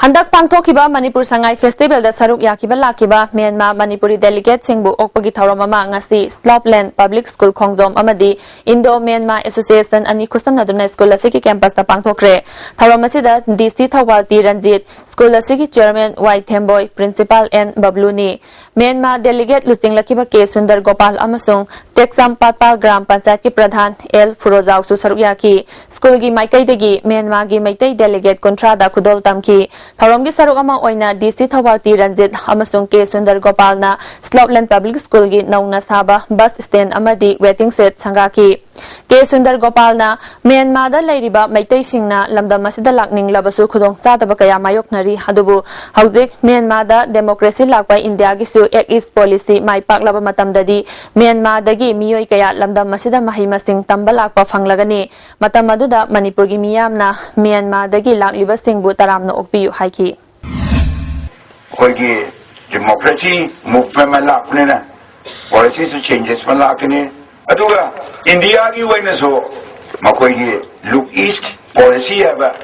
ꯍꯟꯗꯛ ꯄꯥꯡꯊꯣꯛꯈꯤꯕ ꯃꯅꯤꯄꯨꯔ ꯁꯉꯥꯏ ꯐꯦꯁꯇꯤꯚꯦꯜꯗ ꯁꯔꯨꯛ ꯌꯥꯈꯤꯕ ꯂꯥꯛꯈꯤꯕ ꯃ꯭ꯌꯥꯟꯃꯥꯔ ꯃꯅꯤꯄꯨꯔꯤ ꯗꯦꯂꯤꯒꯦꯠꯁꯤꯡꯕꯨ ꯑꯣꯛꯄꯒꯤ ꯊꯧꯔꯝ ꯑꯃ ꯉꯁꯤ ꯁ꯭ꯂꯣꯞꯂꯦꯟ ꯄꯕ꯭ꯂꯤꯛ ꯁ꯭ꯀꯨꯜ ꯈꯣꯡꯖꯣꯝ ꯑꯃꯗꯤ ꯏꯟꯗꯣ ꯃ꯭ꯌꯥꯟꯃꯥꯔ ꯑꯦꯁꯣꯁꯤꯌꯦꯁꯟ ꯑꯅꯤ ꯈꯨꯠꯁꯝꯅꯗꯨꯅ ꯁ꯭ꯀꯨꯜ ꯑꯁꯤꯒꯤ ꯀꯦꯝꯄꯁꯇ ꯄꯥꯡꯊꯣꯛꯈ꯭ꯔꯦ꯫ ꯊꯧꯔꯝ ꯑꯁꯤꯗ D C Thoubal T Ranjit, school ꯑꯁꯤꯒꯤ chairman Y Themboi, principal N ꯕꯕ꯭ꯂꯨꯅꯤ, ꯃ꯭ꯌꯥꯟꯃꯥꯔ ꯗꯦꯂꯤꯒꯦꯠ ꯂꯨꯆꯤꯡꯂꯛꯈꯤꯕ ꯀꯦ ꯁꯨꯟꯗꯔ ꯒꯣꯄꯥꯜ ꯑꯃꯁꯨꯡ ꯇꯦꯛꯁꯥꯝ ꯄꯥꯠꯄꯥꯜ ꯒ꯭ꯔꯥꯝ ꯄꯟꯆꯥꯌꯠꯀꯤ ꯄ꯭ꯔꯙꯥꯟ ꯑꯦꯜ ꯐꯨꯔꯣꯖꯥꯎꯁꯨ ꯁꯔꯨꯛ ꯌꯥꯈꯤ꯫ ꯁ꯭ꯀꯨꯜꯒꯤ ꯃꯥꯏꯀꯩꯗꯒꯤ ꯃ꯭ꯌꯥꯟꯃꯥꯔꯒꯤ ꯃꯩꯇꯩ ꯗꯦꯂꯤꯒꯦꯠ ꯀꯨꯟꯊ꯭ꯔꯥꯗ ꯈꯨꯗꯣꯜ ꯇꯝꯈꯤ꯫ ꯊꯧꯔꯝꯒꯤ ꯁꯔꯨꯛ ꯑꯃ ꯑꯣꯏꯅ ꯗꯤ ꯁꯤ ꯊꯧꯕꯥꯜ ꯇꯤ ꯔꯟꯖꯤꯠ ꯑꯃꯁꯨꯡ ꯀꯦ ꯁꯨꯟꯗꯔ ꯒꯣꯄꯥꯜꯅ ꯁ꯭ꯂꯣꯞꯂꯦꯟ ꯄꯕ꯭ꯂꯤꯛ ꯁ꯭ꯀꯨꯜꯒꯤ ꯅꯧꯅ ꯁꯥꯕ ꯕꯁ ꯁ꯭ꯇꯦꯟ ꯑꯃꯗꯤ ꯋꯦꯇꯤꯡ ꯁꯦꯗ ꯁꯪꯒꯥꯈꯤ꯫ ꯀꯦ ꯁꯨꯟꯗꯔ ꯒꯣꯄꯥꯜꯅ ꯃ꯭ꯌꯥꯟꯃꯥꯔꯗ ꯂꯩꯔꯤꯕ ꯃꯩꯇꯩꯁꯤꯡꯅ ꯂꯝꯗꯝ ꯑꯁꯤꯗ ꯂꯥꯛꯅꯤꯡꯂꯕꯁꯨ ꯈꯨꯗꯣꯡꯆꯥꯗꯕ ꯀꯌꯥ ꯃꯥꯌꯣꯛꯅꯔꯤ, ꯑꯗꯨꯕꯨ ꯍꯧꯖꯤꯛ ꯃ꯭ꯌꯥꯟꯃꯥꯔꯗ ꯗꯦꯃꯣꯀ꯭ꯔꯦꯁꯤ ꯂꯥꯛꯄ ꯏꯟꯗꯤꯌꯥꯒꯤꯁꯨ ꯑꯦꯛ ꯏꯁ ꯄꯣꯂꯤꯁꯤ ꯃꯥꯏ ꯄꯥꯛꯂꯕ ꯃꯇꯝꯗꯗꯤ ꯃ꯭ꯌꯥꯟꯃꯥꯔꯗꯒꯤ ꯃꯤꯑꯣꯏ ꯀꯌꯥ ꯂꯝꯗꯝ ꯑꯁꯤꯗ ꯃꯍꯩ ꯃꯁꯤꯡ ꯇꯝꯕ ꯂꯥꯛꯄ ꯐꯪꯂꯒꯅꯤ꯫ ꯃꯇꯝ ꯑꯗꯨꯗ ꯃꯅꯤꯄꯨꯔꯒꯤ ꯃꯤꯌꯥꯝꯅ ꯃ꯭ꯌꯥꯟꯃꯥꯔꯗꯒꯤ ꯂꯥꯛꯂꯤꯕꯁꯤꯡꯕꯨ ꯇꯔꯥꯝꯅ ꯑꯣꯛꯄꯤꯌꯨ ꯍꯥꯏꯈꯤ꯫ ꯑꯩꯈꯣꯏꯒꯤ ꯗꯦꯃꯣꯀ꯭ꯔꯦꯁꯤ ꯃꯨꯚꯃꯦꯟ ꯑꯃ ꯂꯥꯛꯄꯅꯤꯅ ꯄꯣꯂꯤꯁꯤꯁꯨ ꯆꯦꯟꯖꯦꯁ ꯑꯃ ꯂꯥꯛꯀꯅꯤ꯫ ꯑꯗꯨꯒ ꯏꯟꯗꯤꯌꯥꯒꯤ ꯑꯣꯏꯅꯁꯨ ꯃꯈꯣꯏꯒꯤ ꯂꯨꯛ ꯏꯁ ꯄꯣꯂꯤꯁꯤ ꯍꯥꯏꯕ,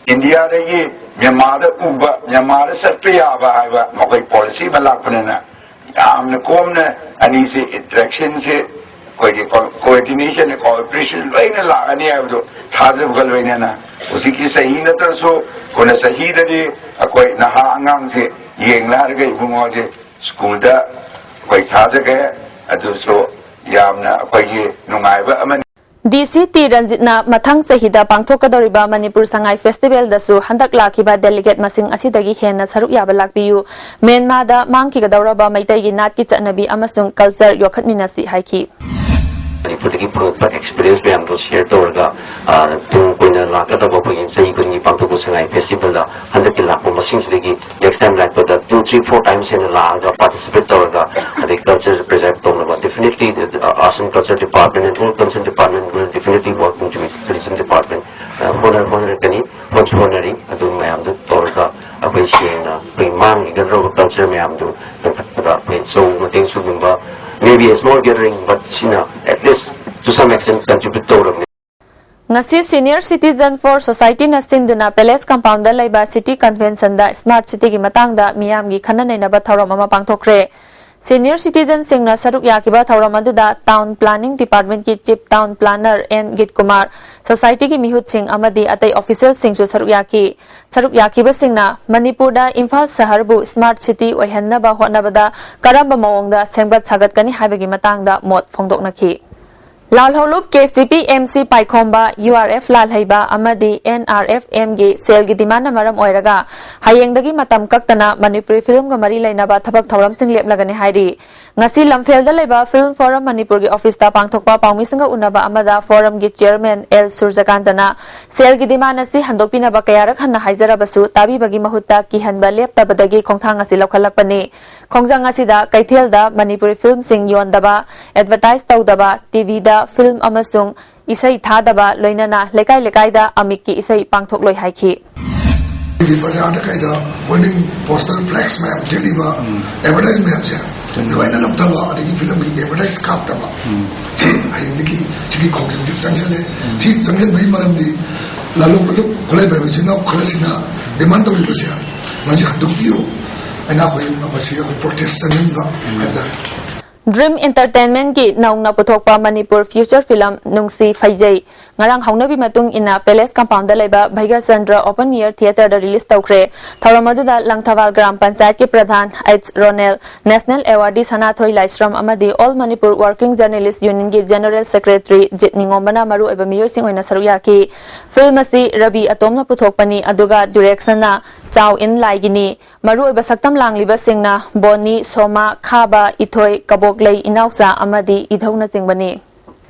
ꯏꯟꯗꯤꯌꯥꯗꯒꯤ ꯃ꯭ꯌꯥꯟꯃꯥꯔꯗ ꯎꯕ, ꯃ꯭ꯌꯥꯟꯃꯥꯔꯗ ꯆꯠꯄ ꯌꯥꯕ ꯍꯥꯏꯕ ꯃꯈꯣꯏ ꯄꯣꯂꯤꯁꯤ ꯑꯃ ꯂꯥꯛꯄꯅꯤꯅ ꯌꯥꯝꯅ ꯀꯣꯝꯅ ꯑꯅꯤꯁꯦ ꯏꯟꯇꯔꯦꯛꯁꯟꯁꯦ ꯑꯩꯈꯣꯏꯒꯤ ꯀꯣꯑꯣꯔꯗꯤꯅꯦꯁꯟ, ꯀꯣꯑꯣꯄꯔꯦꯁꯟ ꯂꯣꯏꯅ ꯂꯥꯛꯑꯅꯤ ꯍꯥꯏꯕꯗꯨ ꯊꯥꯖꯕꯒ ꯂꯣꯏꯅꯅ ꯍꯧꯖꯤꯛꯀꯤ ꯆꯍꯤ ꯅꯠꯇ꯭ꯔꯁꯨ ꯀꯣꯟꯅ ꯆꯍꯤꯗꯗꯤ ꯑꯩꯈꯣꯏ ꯅꯍꯥ ꯑꯉꯥꯡꯁꯦ ꯌꯦꯡꯂꯦ ꯍꯥꯏꯔꯒ ꯏꯕꯨꯡꯉꯣꯁꯦ ꯁ꯭ꯀꯨꯜꯗ ꯑꯩꯈꯣꯏ ꯊꯥꯖꯒꯦ꯫ ꯑꯗꯨꯁꯨ ꯌꯥꯝꯅ ꯑꯩꯈꯣꯏꯒꯤ ꯅꯨꯡꯉꯥꯏꯕ ꯑꯃꯅꯤ꯫ ꯗꯤ ꯁꯤ ꯇꯤ ꯔꯟꯖꯤꯠꯅ ꯃꯊꯪ ꯆꯍꯤꯗ ꯄꯥꯡꯊꯣꯛꯀꯗꯧꯔꯤꯕ ꯃꯅꯤꯄꯨꯔ ꯁꯉꯥꯏ ꯐꯦꯁꯇꯤꯚꯦꯜꯗꯁꯨ ꯍꯟꯗꯛ ꯂꯥꯛꯈꯤꯕ ꯗꯦꯂꯤꯒꯦꯠ ꯃꯁꯤꯡ ꯑꯁꯤꯗꯒꯤ ꯍꯦꯟꯅ ꯁꯔꯨꯛ ꯌꯥꯕ ꯂꯥꯛꯄꯤꯌꯨ꯫ ꯃ꯭ꯌꯥꯟꯃꯥꯔꯗ ꯃꯥꯡꯈꯤꯒꯗꯧꯔꯕ ꯃꯩꯇꯩꯒꯤ ꯅꯥꯠꯀꯤ ꯆꯠꯅꯕꯤ ꯑꯃꯁꯨꯡ ꯀꯜꯆꯔ ꯌꯣꯛꯈꯠꯃꯤꯟꯅꯁꯤ ꯍꯥꯏꯈꯤ꯫ ꯃꯅꯤꯄꯨꯔꯗꯒꯤ ꯐꯪꯉꯛꯄ ꯑꯦꯛꯁꯄꯤꯔꯤꯌꯟꯁ ꯃꯌꯥꯝꯗꯣ ꯁꯤꯌꯔ ꯇꯧꯔꯒ ꯇꯨꯡ ꯀꯣꯏꯅ ꯂꯥꯛꯀꯗꯕ ꯑꯩꯈꯣꯏꯒꯤ ꯆꯍꯤ ꯈꯨꯗꯤꯡꯒꯤ ꯄꯥꯡꯊꯣꯛꯄ ꯁꯉꯥꯏ ꯐꯦꯁꯇꯤꯚꯦꯜꯗ ꯍꯟꯗꯛꯀꯤ ꯂꯥꯛꯄ ꯃꯁꯤꯡꯁꯤꯗꯒꯤ ꯅꯦꯛꯁ ꯇꯥꯏꯝ ꯂꯥꯛꯄꯗ ꯇꯨ ꯊ꯭ꯔꯤ ꯐꯣꯔ ꯇꯥꯏꯝꯁ ꯍꯦꯟꯅ ꯂꯥꯛꯑꯒ ꯄꯥꯔꯇꯤꯁꯤꯄꯦꯠ ꯇꯧꯔꯒ ꯑꯗꯩ ꯀꯜꯆꯔꯁꯦ ꯄ꯭ꯔꯤꯖꯥꯔꯚ ꯇꯧꯅꯕ definitely arts and culture department and all concerned department will definitely work with tourism department ꯍꯣꯠꯅ ꯍꯣꯠꯅꯔꯛꯀꯅꯤ꯫ ꯍꯣꯠꯁꯨ ꯍꯣꯠꯅꯔꯤ꯫ ꯑꯗꯨ ꯃꯌꯥꯝꯗꯨ ꯇꯧꯔꯒ ꯑꯩꯈꯣꯏ ꯁꯦꯡꯅ ꯑꯩꯈꯣꯏ ꯃꯥꯡꯈꯤꯒꯗꯧꯔꯕ ꯀꯜꯆꯔ ꯃꯌꯥꯝꯗꯨ ꯌꯣꯛꯈꯠꯄꯗ ꯑꯩꯈꯣꯏ ꯑꯆꯧꯕ ꯃꯇꯦꯡ ꯁꯤꯒꯨꯝꯕ maybe a small gathering but ꯁꯤꯅ at least to some extent contribute ꯇꯧꯔꯕꯅꯤ꯫ ꯉꯁꯤ Senior Citizen for Societyꯅ ꯁꯤꯟꯗꯨꯅ Palace Compoundꯗ ꯂꯩꯕ City Conventionꯗ Smart Cityꯒꯤ ꯃꯇꯥꯡꯗ ꯃꯤꯌꯥꯝꯒꯤ ꯈꯟꯅ ꯅꯩꯅꯕ ꯊꯧꯔꯝ ꯑꯃ ꯄꯥꯡꯊꯣꯛꯈ꯭ꯔꯦ꯫ Senior Citizenꯁꯤꯡꯅ ꯁꯔꯨꯛ ꯌꯥꯈꯤꯕ ꯊꯧꯔꯝ ꯑꯗꯨꯗ Town Planning Departmentꯀꯤ Chief Town Planner N ꯒꯤꯠꯀꯨꯃꯥꯔ, Societyꯒꯤ ꯃꯤꯍꯨꯠꯁꯤꯡ ꯑꯃꯗꯤ ꯑꯇꯩ officialꯁꯤꯡꯁꯨ ꯁꯔꯨꯛ ꯌꯥꯈꯤ꯫ ꯁꯔꯨꯛ ꯌꯥꯈꯤꯕꯁꯤꯡꯅ ꯃꯅꯤꯄꯨꯔꯗ ꯏꯝꯐꯥꯜ ꯁꯍꯔꯕꯨ Smart City ꯑꯣꯏꯍꯟꯅꯕ ꯍꯣꯠꯅꯕꯗ ꯀꯔꯝꯕ ꯃꯑꯣꯡꯗ ꯁꯦꯝꯒꯠ ꯁꯥꯒꯠꯀꯅꯤ ꯍꯥꯏꯕꯒꯤ ꯃꯇꯥꯡꯗ ꯃꯣꯠ ꯐꯣꯡꯗꯣꯛꯅꯈꯤ꯫ ꯂꯥꯜꯍꯧꯂꯨꯞ KCP MC ꯄꯥꯏꯈꯣꯝꯕ, URF ꯂꯥꯜꯍꯩꯕ ꯑꯃꯗꯤ NRFMꯒꯤ ꯁꯦꯜꯒꯤ demandꯅ ꯃꯔꯝ ꯑꯣꯏꯔꯒ ꯍꯌꯦꯡꯗꯒꯤ ꯃꯇꯝ ꯀꯛꯇꯅ ꯃꯅꯤꯄꯨꯔꯤ filmꯒ ꯃꯔꯤ ꯂꯩꯅꯕ ꯊꯕꯛ ꯊꯧꯔꯝꯁꯤꯡ ꯂꯦꯞꯂꯒꯅꯤ ꯍꯥꯏꯔꯤ꯫ ꯉꯁꯤ ꯂꯝꯐꯦꯜꯗ ꯂꯩꯕ Film Forum ꯃꯅꯤꯄꯨꯔꯒꯤ officeꯇ ꯄꯥꯡꯊꯣꯛꯄ ꯄꯥꯎꯃꯤꯁꯤꯡꯒ ꯎꯅꯕ ꯑꯃꯗ Forumꯒꯤ chairman L ꯁꯨꯔꯖꯀꯥꯟꯇꯅ ꯁꯦꯜꯒꯤ demandꯅ ꯁꯤ ꯍꯟꯗꯣꯛꯄꯤꯅꯕ ꯀꯌꯥꯔꯛ ꯍꯟꯅ ꯍꯥꯏꯖꯔꯕꯁꯨ ꯇꯥꯕꯤꯕꯒꯤ ꯃꯍꯨꯠꯇ ꯀꯤꯍꯟꯕ ꯂꯦꯞꯇꯕꯗꯒꯤ ꯈꯣꯡꯊꯥꯡ ꯑꯁꯤ ꯂꯧꯈꯠꯂꯛꯄꯅꯤ꯫ ꯈꯣꯡꯖꯪ ꯑꯁꯤꯗ ꯀꯩꯊꯦꯜꯗ ꯃꯅꯤꯄꯨꯔꯤ filmꯁꯤꯡ ꯌꯣꯟꯗꯕ, advertise ꯇꯧꯗꯕ, TVꯗ film ꯑꯃꯁꯨꯡ ꯏꯁꯩ ꯊꯥꯗꯕ, ꯂꯣꯏꯅꯅ ꯂꯩꯀꯥꯏ ꯂꯩꯀꯥꯏꯗ ꯑꯃꯤꯛꯀꯤ ꯏꯁꯩ ꯄꯥꯡꯊꯣꯛꯂꯣꯏ ꯍꯥꯏꯈꯤ꯫ ꯑꯩꯈꯣꯏꯒꯤ ꯕꯖꯥꯔꯗ ꯀꯩꯗ hoarding, poster, flex ꯃꯌꯥꯝ ꯊꯦꯠꯂꯤꯕ, advertise ꯃꯌꯥꯝꯁꯦ ꯂꯣꯏꯅ ꯂꯧꯊꯕ, ꯑꯗꯒꯤ filmꯒꯤ advertise ꯀꯥꯞꯇꯕ, ꯁꯤ ꯍꯌꯦꯡꯗꯒꯤ ꯁꯤꯒꯤ ꯈꯣꯡꯖꯪꯁꯤ ꯆꯪꯁꯤꯜꯂꯦ꯫ ꯁꯤ ꯆꯪꯁꯤꯟꯕꯒꯤ ꯃꯔꯝꯗꯤ ꯂꯥꯂꯣꯡ ꯄꯂꯨꯞ ꯈꯨꯠꯂꯥꯏ ꯄꯥꯏꯕ ꯏꯆꯤꯟ ꯏꯅꯥꯎ ꯈꯔꯁꯤꯅ demand ꯇꯧꯔꯤꯕꯁꯦ, ꯃꯁꯤ ꯍꯟꯗꯣꯛꯄꯤꯌꯨ ꯍꯥꯏꯅ ꯑꯩꯈꯣꯏ ꯃꯁꯤ ꯑꯩꯈꯣꯏ protest ꯆꯪꯁꯤꯟꯕ ꯍꯥꯏꯇꯥꯔꯦ꯫ Dream Entertainmentꯀꯤ ꯅꯧꯅ ꯄꯨꯊꯣꯛꯄ ꯃꯅꯤꯄꯨꯔ feature film ꯅꯨꯡꯁꯤ ꯐꯩꯖꯩ ꯉꯔꯥꯡ ꯍꯧꯅꯕꯤ ꯃꯇꯨꯡ ꯏꯟꯅ Palace Compoundꯗ ꯂꯩꯕ ꯚꯩꯒ꯭ꯌꯆꯟꯗ꯭ꯔ Open Air Theatreꯗ release ꯇꯧꯈ꯭ꯔꯦ꯫ ꯊꯧꯔꯝ ꯑꯗꯨꯗ ꯂꯪꯊꯕꯥꯜ ꯒ꯭ꯔꯥꯝ ꯄꯟꯆꯥꯌꯠꯀꯤ ꯄ꯭ꯔꯙꯥꯟ H ꯔꯣꯅꯦꯜ, national awardee ꯁꯅꯥꯊꯣꯏ ꯂꯥꯏꯁ꯭ꯔꯝ ꯑꯃꯗꯤ All Manipur Working Journalist Unionꯒꯤ general secretary ꯖꯤꯠ ꯅꯤꯉꯣꯝꯕꯅ ꯃꯔꯨꯑꯣꯏꯕ ꯃꯤꯑꯣꯏꯁꯤꯡ ꯑꯣꯏꯅ ꯁꯔꯨꯛ ꯌꯥꯈꯤ꯫ Film ꯑꯁꯤ ꯔꯕꯤ ꯑꯇꯣꯝꯅ ꯄꯨꯊꯣꯛꯄꯅꯤ, ꯑꯗꯨꯒ directionꯅ ꯆꯥꯎ ꯏꯟ ꯂꯥꯏꯒꯤꯅꯤ꯫ ꯃꯔꯨꯑꯣꯏꯕ ꯁꯛꯇꯝ ꯂꯥꯡꯂꯤꯕꯁꯤꯡꯅ ꯕꯣꯅꯤ, ꯁꯣꯃꯥ, ꯈꯥꯕ, ꯏꯊꯣꯏ, ꯀꯕꯣꯛꯂꯩ, ꯏꯅꯥꯎꯆꯥ ꯑꯃꯗꯤ ꯏꯙꯧꯅꯆꯤꯡꯕꯅꯤ꯫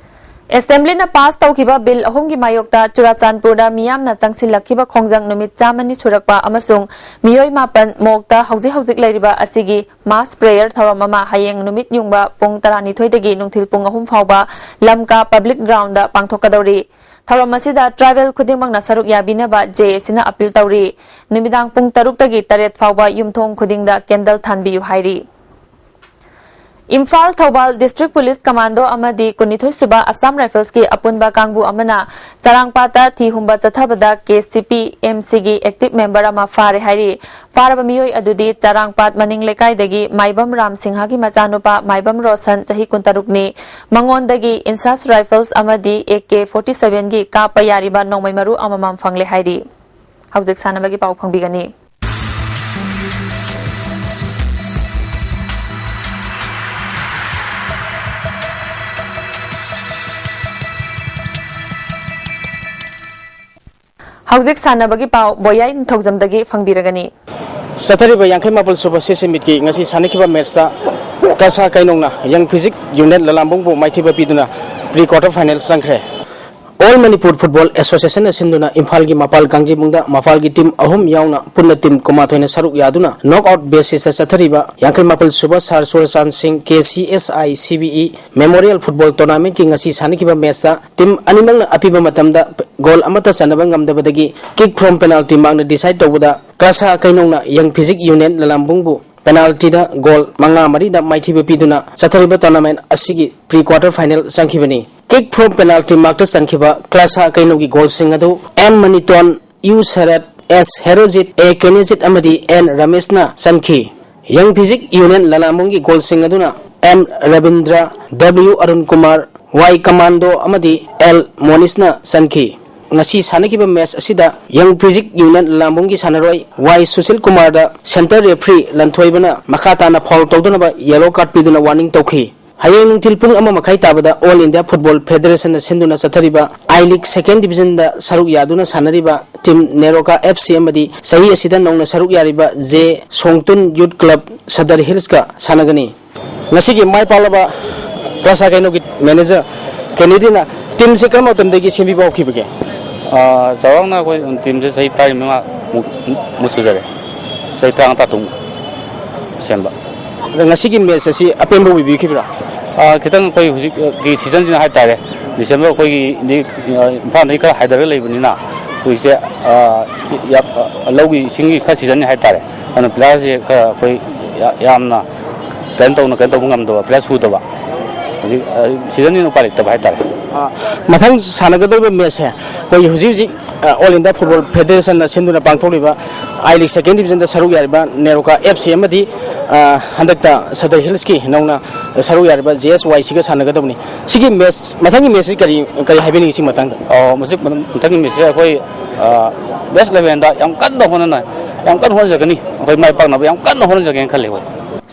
Assemblyꯅ pass ꯇꯧꯈꯤꯕ bill ꯑꯍꯨꯝꯒꯤ ꯃꯥꯌꯣꯛꯇ ꯆꯨꯔꯥꯆꯥꯟꯄꯨꯔꯗ ꯃꯤꯌꯥꯝꯅ ꯆꯪꯁꯤꯜꯂꯛꯈꯤꯕ ꯈꯣꯡꯖꯪ ꯅꯨꯃꯤꯠ ꯆꯥꯝꯃꯅꯤ ꯁꯨꯔꯛꯄ ꯑꯃꯁꯨꯡ ꯃꯤꯑꯣꯏ ꯃꯥꯄꯟ ꯃꯣꯛꯇ ꯍꯧꯖꯤꯛ ꯍꯧꯖꯤꯛ ꯂꯩꯔꯤꯕ ꯑꯁꯤꯒꯤ mass prayer ꯊꯧꯔꯝ ꯑꯃ ꯍꯌꯦꯡ ꯅꯨꯃꯤꯠ ꯌꯨꯡꯕ ꯄꯨꯡ ꯇꯔꯥꯅꯤꯊꯣꯏꯗꯒꯤ ꯅꯨꯡꯊꯤꯜ ꯄꯨꯡ ꯑꯍꯨꯝ ꯐꯥꯎꯕ ꯂꯝꯀꯥ public groundꯗ ꯄꯥꯡꯊꯣꯛꯀꯗꯧꯔꯤ꯫ ꯊꯧꯔꯝ ꯑꯁꯤꯗ tribal ꯈꯨꯗꯤꯡꯃꯛꯅ ꯁꯔꯨꯛ ꯌꯥꯕꯤꯅꯕ JACꯅ appeal ꯇꯧꯔꯤ꯫ ꯅꯨꯃꯤꯗꯥꯡ ꯄꯨꯡ ꯇꯔꯨꯛꯇꯒꯤ ꯇꯔꯦꯠ ꯐꯥꯎꯕ ꯌꯨꯝꯊꯣꯡ ꯈꯨꯗꯤꯡꯗ candle ꯊꯥꯟꯕꯤꯌꯨ ꯍꯥꯏꯔꯤ꯫ Imphal, Thoubal District Police Commando ꯑꯃꯗꯤ ꯀꯨꯟꯅꯤꯊꯣꯏ ꯁꯨꯕ Assam Rifles ꯀꯤ ꯑꯄꯨꯟꯕ ꯀꯥꯡꯕꯨ ꯑꯃꯅ ꯆꯔꯥꯡꯄꯥꯠꯇ ꯊꯤ ꯍꯨꯝꯕ ꯆꯠꯊꯕꯗ K C P M C ꯒꯤ active member ꯑꯃ ꯐꯥꯔꯦ ꯍꯥꯏꯔꯤ꯫ ꯐꯥꯔꯕ ꯃꯤꯑꯣꯏ ꯑꯗꯨꯗꯤ ꯆꯔꯥꯡꯄꯥꯠ ꯃꯅꯤꯡ ꯂꯩꯀꯥꯏꯗꯒꯤ ꯃꯥꯏꯕꯝ ꯔꯥꯝ ꯁꯤꯡꯍꯒꯤ ꯃꯆꯥꯅꯨꯄꯥ ꯃꯥꯏꯕꯝ ꯔꯣꯁꯟ, ꯆꯍꯤ ꯀꯨꯟꯇꯔꯨꯛꯅꯤ꯫ ꯃꯉꯣꯟꯗꯒꯤ INSAS Rifles ꯑꯃꯗꯤ A K forty seven ꯒꯤ ꯀꯥꯞꯄ ꯌꯥꯔꯤꯕ ꯅꯣꯡꯃꯩ ꯃꯔꯨ ꯑꯃꯃꯝ ꯐꯪꯂꯦ ꯍꯥꯏꯔꯤ꯫ ꯍꯧꯖꯤꯛ ꯁꯥꯟꯅꯕꯒꯤ ꯄꯥꯎ ꯐꯪꯕꯤꯒꯅꯤ꯫ ꯍꯧꯖꯤꯛ ꯁꯥꯟꯅꯕꯒꯤ ꯄꯥꯎ ꯕꯣꯌꯥꯏ ꯅꯤꯡꯊꯧꯖꯝꯗꯒꯤ ꯐꯪꯕꯤꯔꯒꯅꯤ꯫ ꯆꯠꯊꯔꯤꯕ ꯌꯥꯡꯈꯩ ꯃꯥꯄꯜ ꯁꯨꯕ ꯁꯤꯁꯤ ꯃꯤꯠꯀꯤ ꯉꯁꯤ ꯁꯥꯟꯅꯈꯤꯕ ꯃꯦꯠꯁꯇ ꯀꯁꯥ ꯀꯩꯅꯧꯅ ꯌꯪ ꯐꯤꯖꯤꯛ ꯌꯨꯅꯤꯌꯟ ꯂꯂꯥꯝꯕꯨꯡꯕꯨ ꯃꯥꯏꯊꯤꯕ ꯄꯤꯗꯨꯅ ꯄ꯭ꯔꯤ ꯀ꯭ꯋꯥꯇꯔ ꯐꯥꯏꯅꯦꯜ ꯆꯪꯈ꯭ꯔꯦ꯫ ꯑꯣꯜ ꯃꯅꯤꯄꯨꯔ ꯐꯨꯠꯕꯣꯜ ꯑꯦꯁꯣꯁꯤꯌꯦꯁꯟꯅ ꯁꯤꯟꯗꯨꯅ ꯏꯝꯐꯥꯜꯒꯤ ꯃꯄꯥꯜ ꯀꯥꯡꯖꯩꯕꯨꯡꯗ ꯃꯄꯥꯜꯒꯤ ꯇꯤꯝ ꯑꯍꯨꯝ ꯌꯥꯎꯅ ꯄꯨꯟꯅ ꯇꯤꯝ ꯀꯨꯟꯃꯥꯊꯣꯏꯅ ꯁꯔꯨꯛ ꯌꯥꯗꯨꯅ ꯅꯣꯛ ꯑꯥꯎꯠ ꯕꯦꯁꯤꯁꯇ ꯆꯠꯊꯔꯤꯕ ꯌꯥꯡꯈꯩ ꯃꯥꯄꯜ ꯁꯨꯕ ꯁꯥꯔ ꯆꯨꯔꯆꯥꯟ ꯁꯤꯡ K C S I C B E memorial football ꯇꯣꯔꯅꯥꯃꯦꯟꯠꯀꯤ ꯉꯁꯤ ꯁꯥꯟꯅꯈꯤꯕ ꯃꯦꯠꯁꯇ ꯇꯤꯝ ꯑꯅꯤꯃꯛꯅ ꯑꯄꯤꯕ ꯃꯇꯝꯗ ꯒꯣꯜ ꯑꯃꯠꯇ ꯆꯟꯅꯕ ꯉꯝꯗꯕꯗꯒꯤ ꯀꯤꯛ ꯐ꯭ꯔꯣꯝ ꯄꯦꯅꯥꯜꯇꯤ ꯃꯥꯔꯛꯅ ꯗꯤꯁꯥꯏꯗ ꯇꯧꯕꯗ ꯀ꯭ꯂꯥꯁꯥ ꯀꯩꯅꯧꯅ ꯌꯪ ꯐꯤꯖꯤꯛ ꯌꯨꯅꯤꯌꯟ ꯂꯂꯥꯝꯕꯨꯡꯕꯨ ꯄꯦꯅꯥꯜꯇꯤꯗ ꯒꯣꯜ ꯃꯉꯥ ꯃꯔꯤꯗ ꯃꯥꯏꯊꯤꯕ ꯄꯤꯗꯨꯅ ꯆꯠꯊꯔꯤꯕ ꯇꯣꯔꯅꯥꯃꯦꯟꯠ ꯑꯁꯤꯒꯤ ꯄ꯭ꯔꯤ ꯀ꯭ꯋꯥꯇꯔ ꯐꯥꯏꯅꯦꯜ ꯆꯪꯈꯤꯕꯅꯤ꯫ ꯀꯤꯛ ꯐ꯭ꯔꯣꯝ ꯄꯦꯅꯥꯜꯇꯤ ꯃꯥꯔꯛꯇ ꯆꯟꯈꯤꯕ ꯀ꯭ꯂꯥꯁꯥ ꯀꯩꯅꯧꯒꯤ ꯒꯣꯜꯁꯤꯡ ꯑꯗꯨ ꯑꯦꯝ ꯃꯅꯤꯇꯣꯟ, ꯌꯨ ꯁꯔꯠ, ꯑꯦꯁ ꯍꯦꯔꯣꯖꯤꯠ, ꯑꯦ ꯀꯦꯅꯤꯖꯤꯠ ꯑꯃꯗꯤ ꯑꯦꯟ ꯔꯃꯦꯁꯅ ꯆꯟꯈꯤ꯫ ꯌꯪ ꯐꯤꯖꯤꯛ ꯌꯨꯅꯤꯌꯟ ꯂꯂꯥꯝꯕꯨꯡꯒꯤ ꯒꯣꯜꯁꯤꯡ ꯑꯗꯨꯅ ꯑꯦꯝ ꯔꯕꯤꯟꯗ꯭ꯔ, ꯗꯕ꯭ꯂꯤꯎ ꯑꯔꯨꯟ ꯀꯨꯃꯥꯔ, ꯋꯥꯏ ꯀꯃꯥꯟꯗꯣ ꯑꯃꯗꯤ ꯑꯦꯜ ꯃꯣꯅꯤꯁꯅ ꯆꯟꯈꯤ꯫ ꯉꯁꯤ ꯁꯥꯟꯅꯈꯤꯕ ꯃꯦꯆ ꯑꯁꯤꯗ ꯌꯪ ꯐꯤꯖꯤꯛ ꯌꯨꯅꯤꯌꯟ ꯂꯂꯥꯝꯕꯨꯡꯒꯤ ꯁꯥꯟꯅꯔꯣꯏ ꯋꯥꯏ ꯁꯨꯁꯤꯜ ꯀꯨꯃꯥꯔꯗ ꯁꯦꯟꯇꯔ ꯔꯦꯐ꯭ꯔꯤ ꯂꯟꯊꯣꯏꯕꯅ ꯃꯈꯥ ꯇꯥꯅ ꯐꯥꯎꯜ ꯇꯧꯗꯅꯕ ꯌꯦꯂꯣ ꯀꯥꯔꯗ ꯄꯤꯗꯨꯅ ꯋꯥꯔꯅꯤꯡ ꯇꯧꯈꯤ꯫ ꯍꯌꯦꯡ ꯅꯨꯡꯊꯤꯜ ꯄꯨꯡ ꯑꯃ ꯃꯈꯥꯏ ꯇꯥꯕꯗ ꯑꯣꯜ ꯏꯟꯗꯤꯌꯥ ꯐꯨꯠꯕꯣꯜ ꯐꯦꯗꯔꯦꯁꯟꯅ ꯁꯤꯟꯗꯨꯅ ꯆꯠꯊꯔꯤꯕ ꯑꯥꯏ ꯂꯤꯒ ꯁꯦꯀꯦꯟ ꯗꯤꯕꯤꯖꯟꯗ ꯁꯔꯨꯛ ꯌꯥꯗꯨꯅ ꯁꯥꯟꯅꯔꯤꯕ ꯇꯤꯝ ꯅꯦꯔꯣꯀꯥ ꯑꯦꯐ ꯁꯤ ꯑꯃꯗꯤ ꯆꯍꯤ ꯑꯁꯤꯗ ꯅꯧꯅ ꯁꯔꯨꯛ ꯌꯥꯔꯤꯕ ꯖꯦ ꯁꯣꯡꯇꯨꯟ ꯌꯨꯠ ꯀ꯭ꯂꯕ ꯁꯗꯔ ꯍꯤꯜꯁꯀ ꯁꯥꯟꯅꯒꯅꯤ꯫ ꯉꯁꯤꯒꯤ ꯃꯥꯏ ꯄꯥꯛꯂꯕ ꯀ꯭ꯂꯥꯁꯥ ꯀꯩꯅꯣꯒꯤ ꯃꯦꯅꯦꯖꯔ ꯀꯦꯅꯦꯗꯤꯅ ꯇꯤꯝꯁꯦ ꯀꯔꯝꯕ ꯃꯇꯝꯗꯒꯤ ꯁꯦꯝꯕꯤꯕ ꯍꯧꯈꯤꯕꯒꯦ? ꯑꯥ, ꯆꯥꯎꯔꯥꯛꯅ ꯑꯩꯈꯣꯏ ꯇꯤꯝꯁꯦ ꯆꯍꯤ ꯇꯔꯥꯃꯉꯥ ꯃꯨꯛ, ꯃꯨꯛ ꯁꯨꯖꯔꯦ꯫ ꯆꯍꯤ ꯇꯔꯥꯃꯉꯥ ꯇꯔꯥꯇꯔꯨꯛ ꯁꯦꯝꯕ꯫ ꯑꯗ ꯉꯁꯤꯒꯤ ꯃꯦꯆ ꯑꯁꯤ ꯑꯄꯦꯟꯕ ꯑꯣꯏꯕꯤꯈꯤꯕ꯭ꯔꯥ? ꯑꯥ, ꯈꯤꯇꯪ ꯑꯩꯈꯣꯏ ꯍꯧꯖꯤꯛꯀꯤ ꯁꯤꯖꯟꯁꯤꯅ ꯍꯥꯏꯇꯥꯔꯦ, ꯗꯤꯁꯦꯝꯕꯔ ꯑꯩꯈꯣꯏꯒꯤꯗꯤ, ꯑꯥ, ꯏꯝꯐꯥꯜꯗꯒꯤ ꯈꯔ ꯍꯥꯏꯊꯔꯒ ꯂꯩꯕꯅꯤꯅ ꯍꯧꯖꯤꯛꯁꯦ, ꯑꯥ, ꯌꯥꯝ, ꯑꯥ, ꯂꯧꯒꯤ ꯏꯁꯤꯡꯒꯤ ꯈꯔ ꯁꯤꯖꯟꯅꯤ ꯍꯥꯏꯇꯥꯔꯦ꯫ ꯑꯗꯨꯅ ꯄ꯭ꯂꯦꯌꯥꯔꯁꯦ ꯈꯔ ꯑꯩꯈꯣꯏ ꯌꯥ-, ꯌꯥꯝꯅ ꯇ꯭ꯔꯦꯟ ꯇꯧꯅ ꯀꯩꯅꯣ ꯇꯧꯕ ꯉꯝꯗꯕ, ꯄ꯭ꯂꯦꯌꯔ ꯁꯨꯗꯕ, ꯍꯧꯖꯤꯛ ꯁꯤꯖꯟꯅꯤꯅ ꯎꯄꯥꯏ ꯂꯩꯇꯕ ꯍꯥꯏꯇꯥꯔꯦ꯫ ꯃꯊꯪ ꯁꯥꯟꯅꯒꯗꯧꯔꯤꯕ ꯃꯦꯠꯁꯁꯦ ꯑꯩꯈꯣꯏ ꯍꯧꯖꯤꯛ ꯍꯧꯖꯤꯛ ꯑꯣꯜ ꯏꯟꯗꯤꯌꯥ ꯐꯨꯠꯕꯣꯜ ꯐꯦꯗꯔꯦꯁꯟꯅ ꯁꯤꯟꯗꯨꯅ ꯄꯥꯡꯊꯣꯛꯂꯤꯕ ꯑꯥꯏ ꯂꯤꯒ ꯁꯦꯀꯦꯟ ꯗꯤꯕꯤꯖꯟꯗ ꯁꯔꯨꯛ ꯌꯥꯔꯤꯕ ꯅꯦꯔꯣꯀꯥ ꯑꯦꯐ ꯁꯤ ꯑꯃꯗꯤ ꯍꯟꯗꯛꯇ ꯁꯗꯔ ꯍꯤꯜꯁꯀꯤ ꯅꯧꯅ ꯁꯔꯨꯛ ꯌꯥꯔꯤꯕ ꯖꯦ ꯑꯦꯁ ꯋꯥꯏ ꯁꯤꯒ ꯁꯥꯟꯅꯒꯗꯕꯅꯤ꯫ ꯁꯤꯒꯤ ꯃꯦꯠꯁ, ꯃꯊꯪꯒꯤ ꯃꯦꯠꯁꯁꯤ ꯀꯔꯤ ꯀꯔꯤ ꯍꯥꯏꯕꯤꯅꯤꯡꯉꯤ ꯁꯤꯒꯤ ꯃꯇꯥꯡꯗ? ꯑꯣ, ꯃꯁꯤ ꯃꯊꯪꯒꯤ ꯃꯦꯠꯁꯁꯦ ꯑꯩꯈꯣꯏ ꯕꯦꯁ ꯏꯂꯦꯚꯦꯟꯗ ꯌꯥꯝ ꯀꯟꯅ ꯍꯣꯠꯅꯅ, ꯌꯥꯝ ꯀꯟꯅ ꯍꯣꯠꯅꯖꯒꯅꯤ꯫ ꯑꯩꯈꯣꯏ ꯃꯥꯏ ꯄꯥꯛꯅꯕ ꯌꯥꯝ ꯀꯟꯅ ꯍꯣꯠꯅꯖꯒꯦꯅ ꯈꯜꯂꯤ ꯑꯩꯈꯣꯏ꯫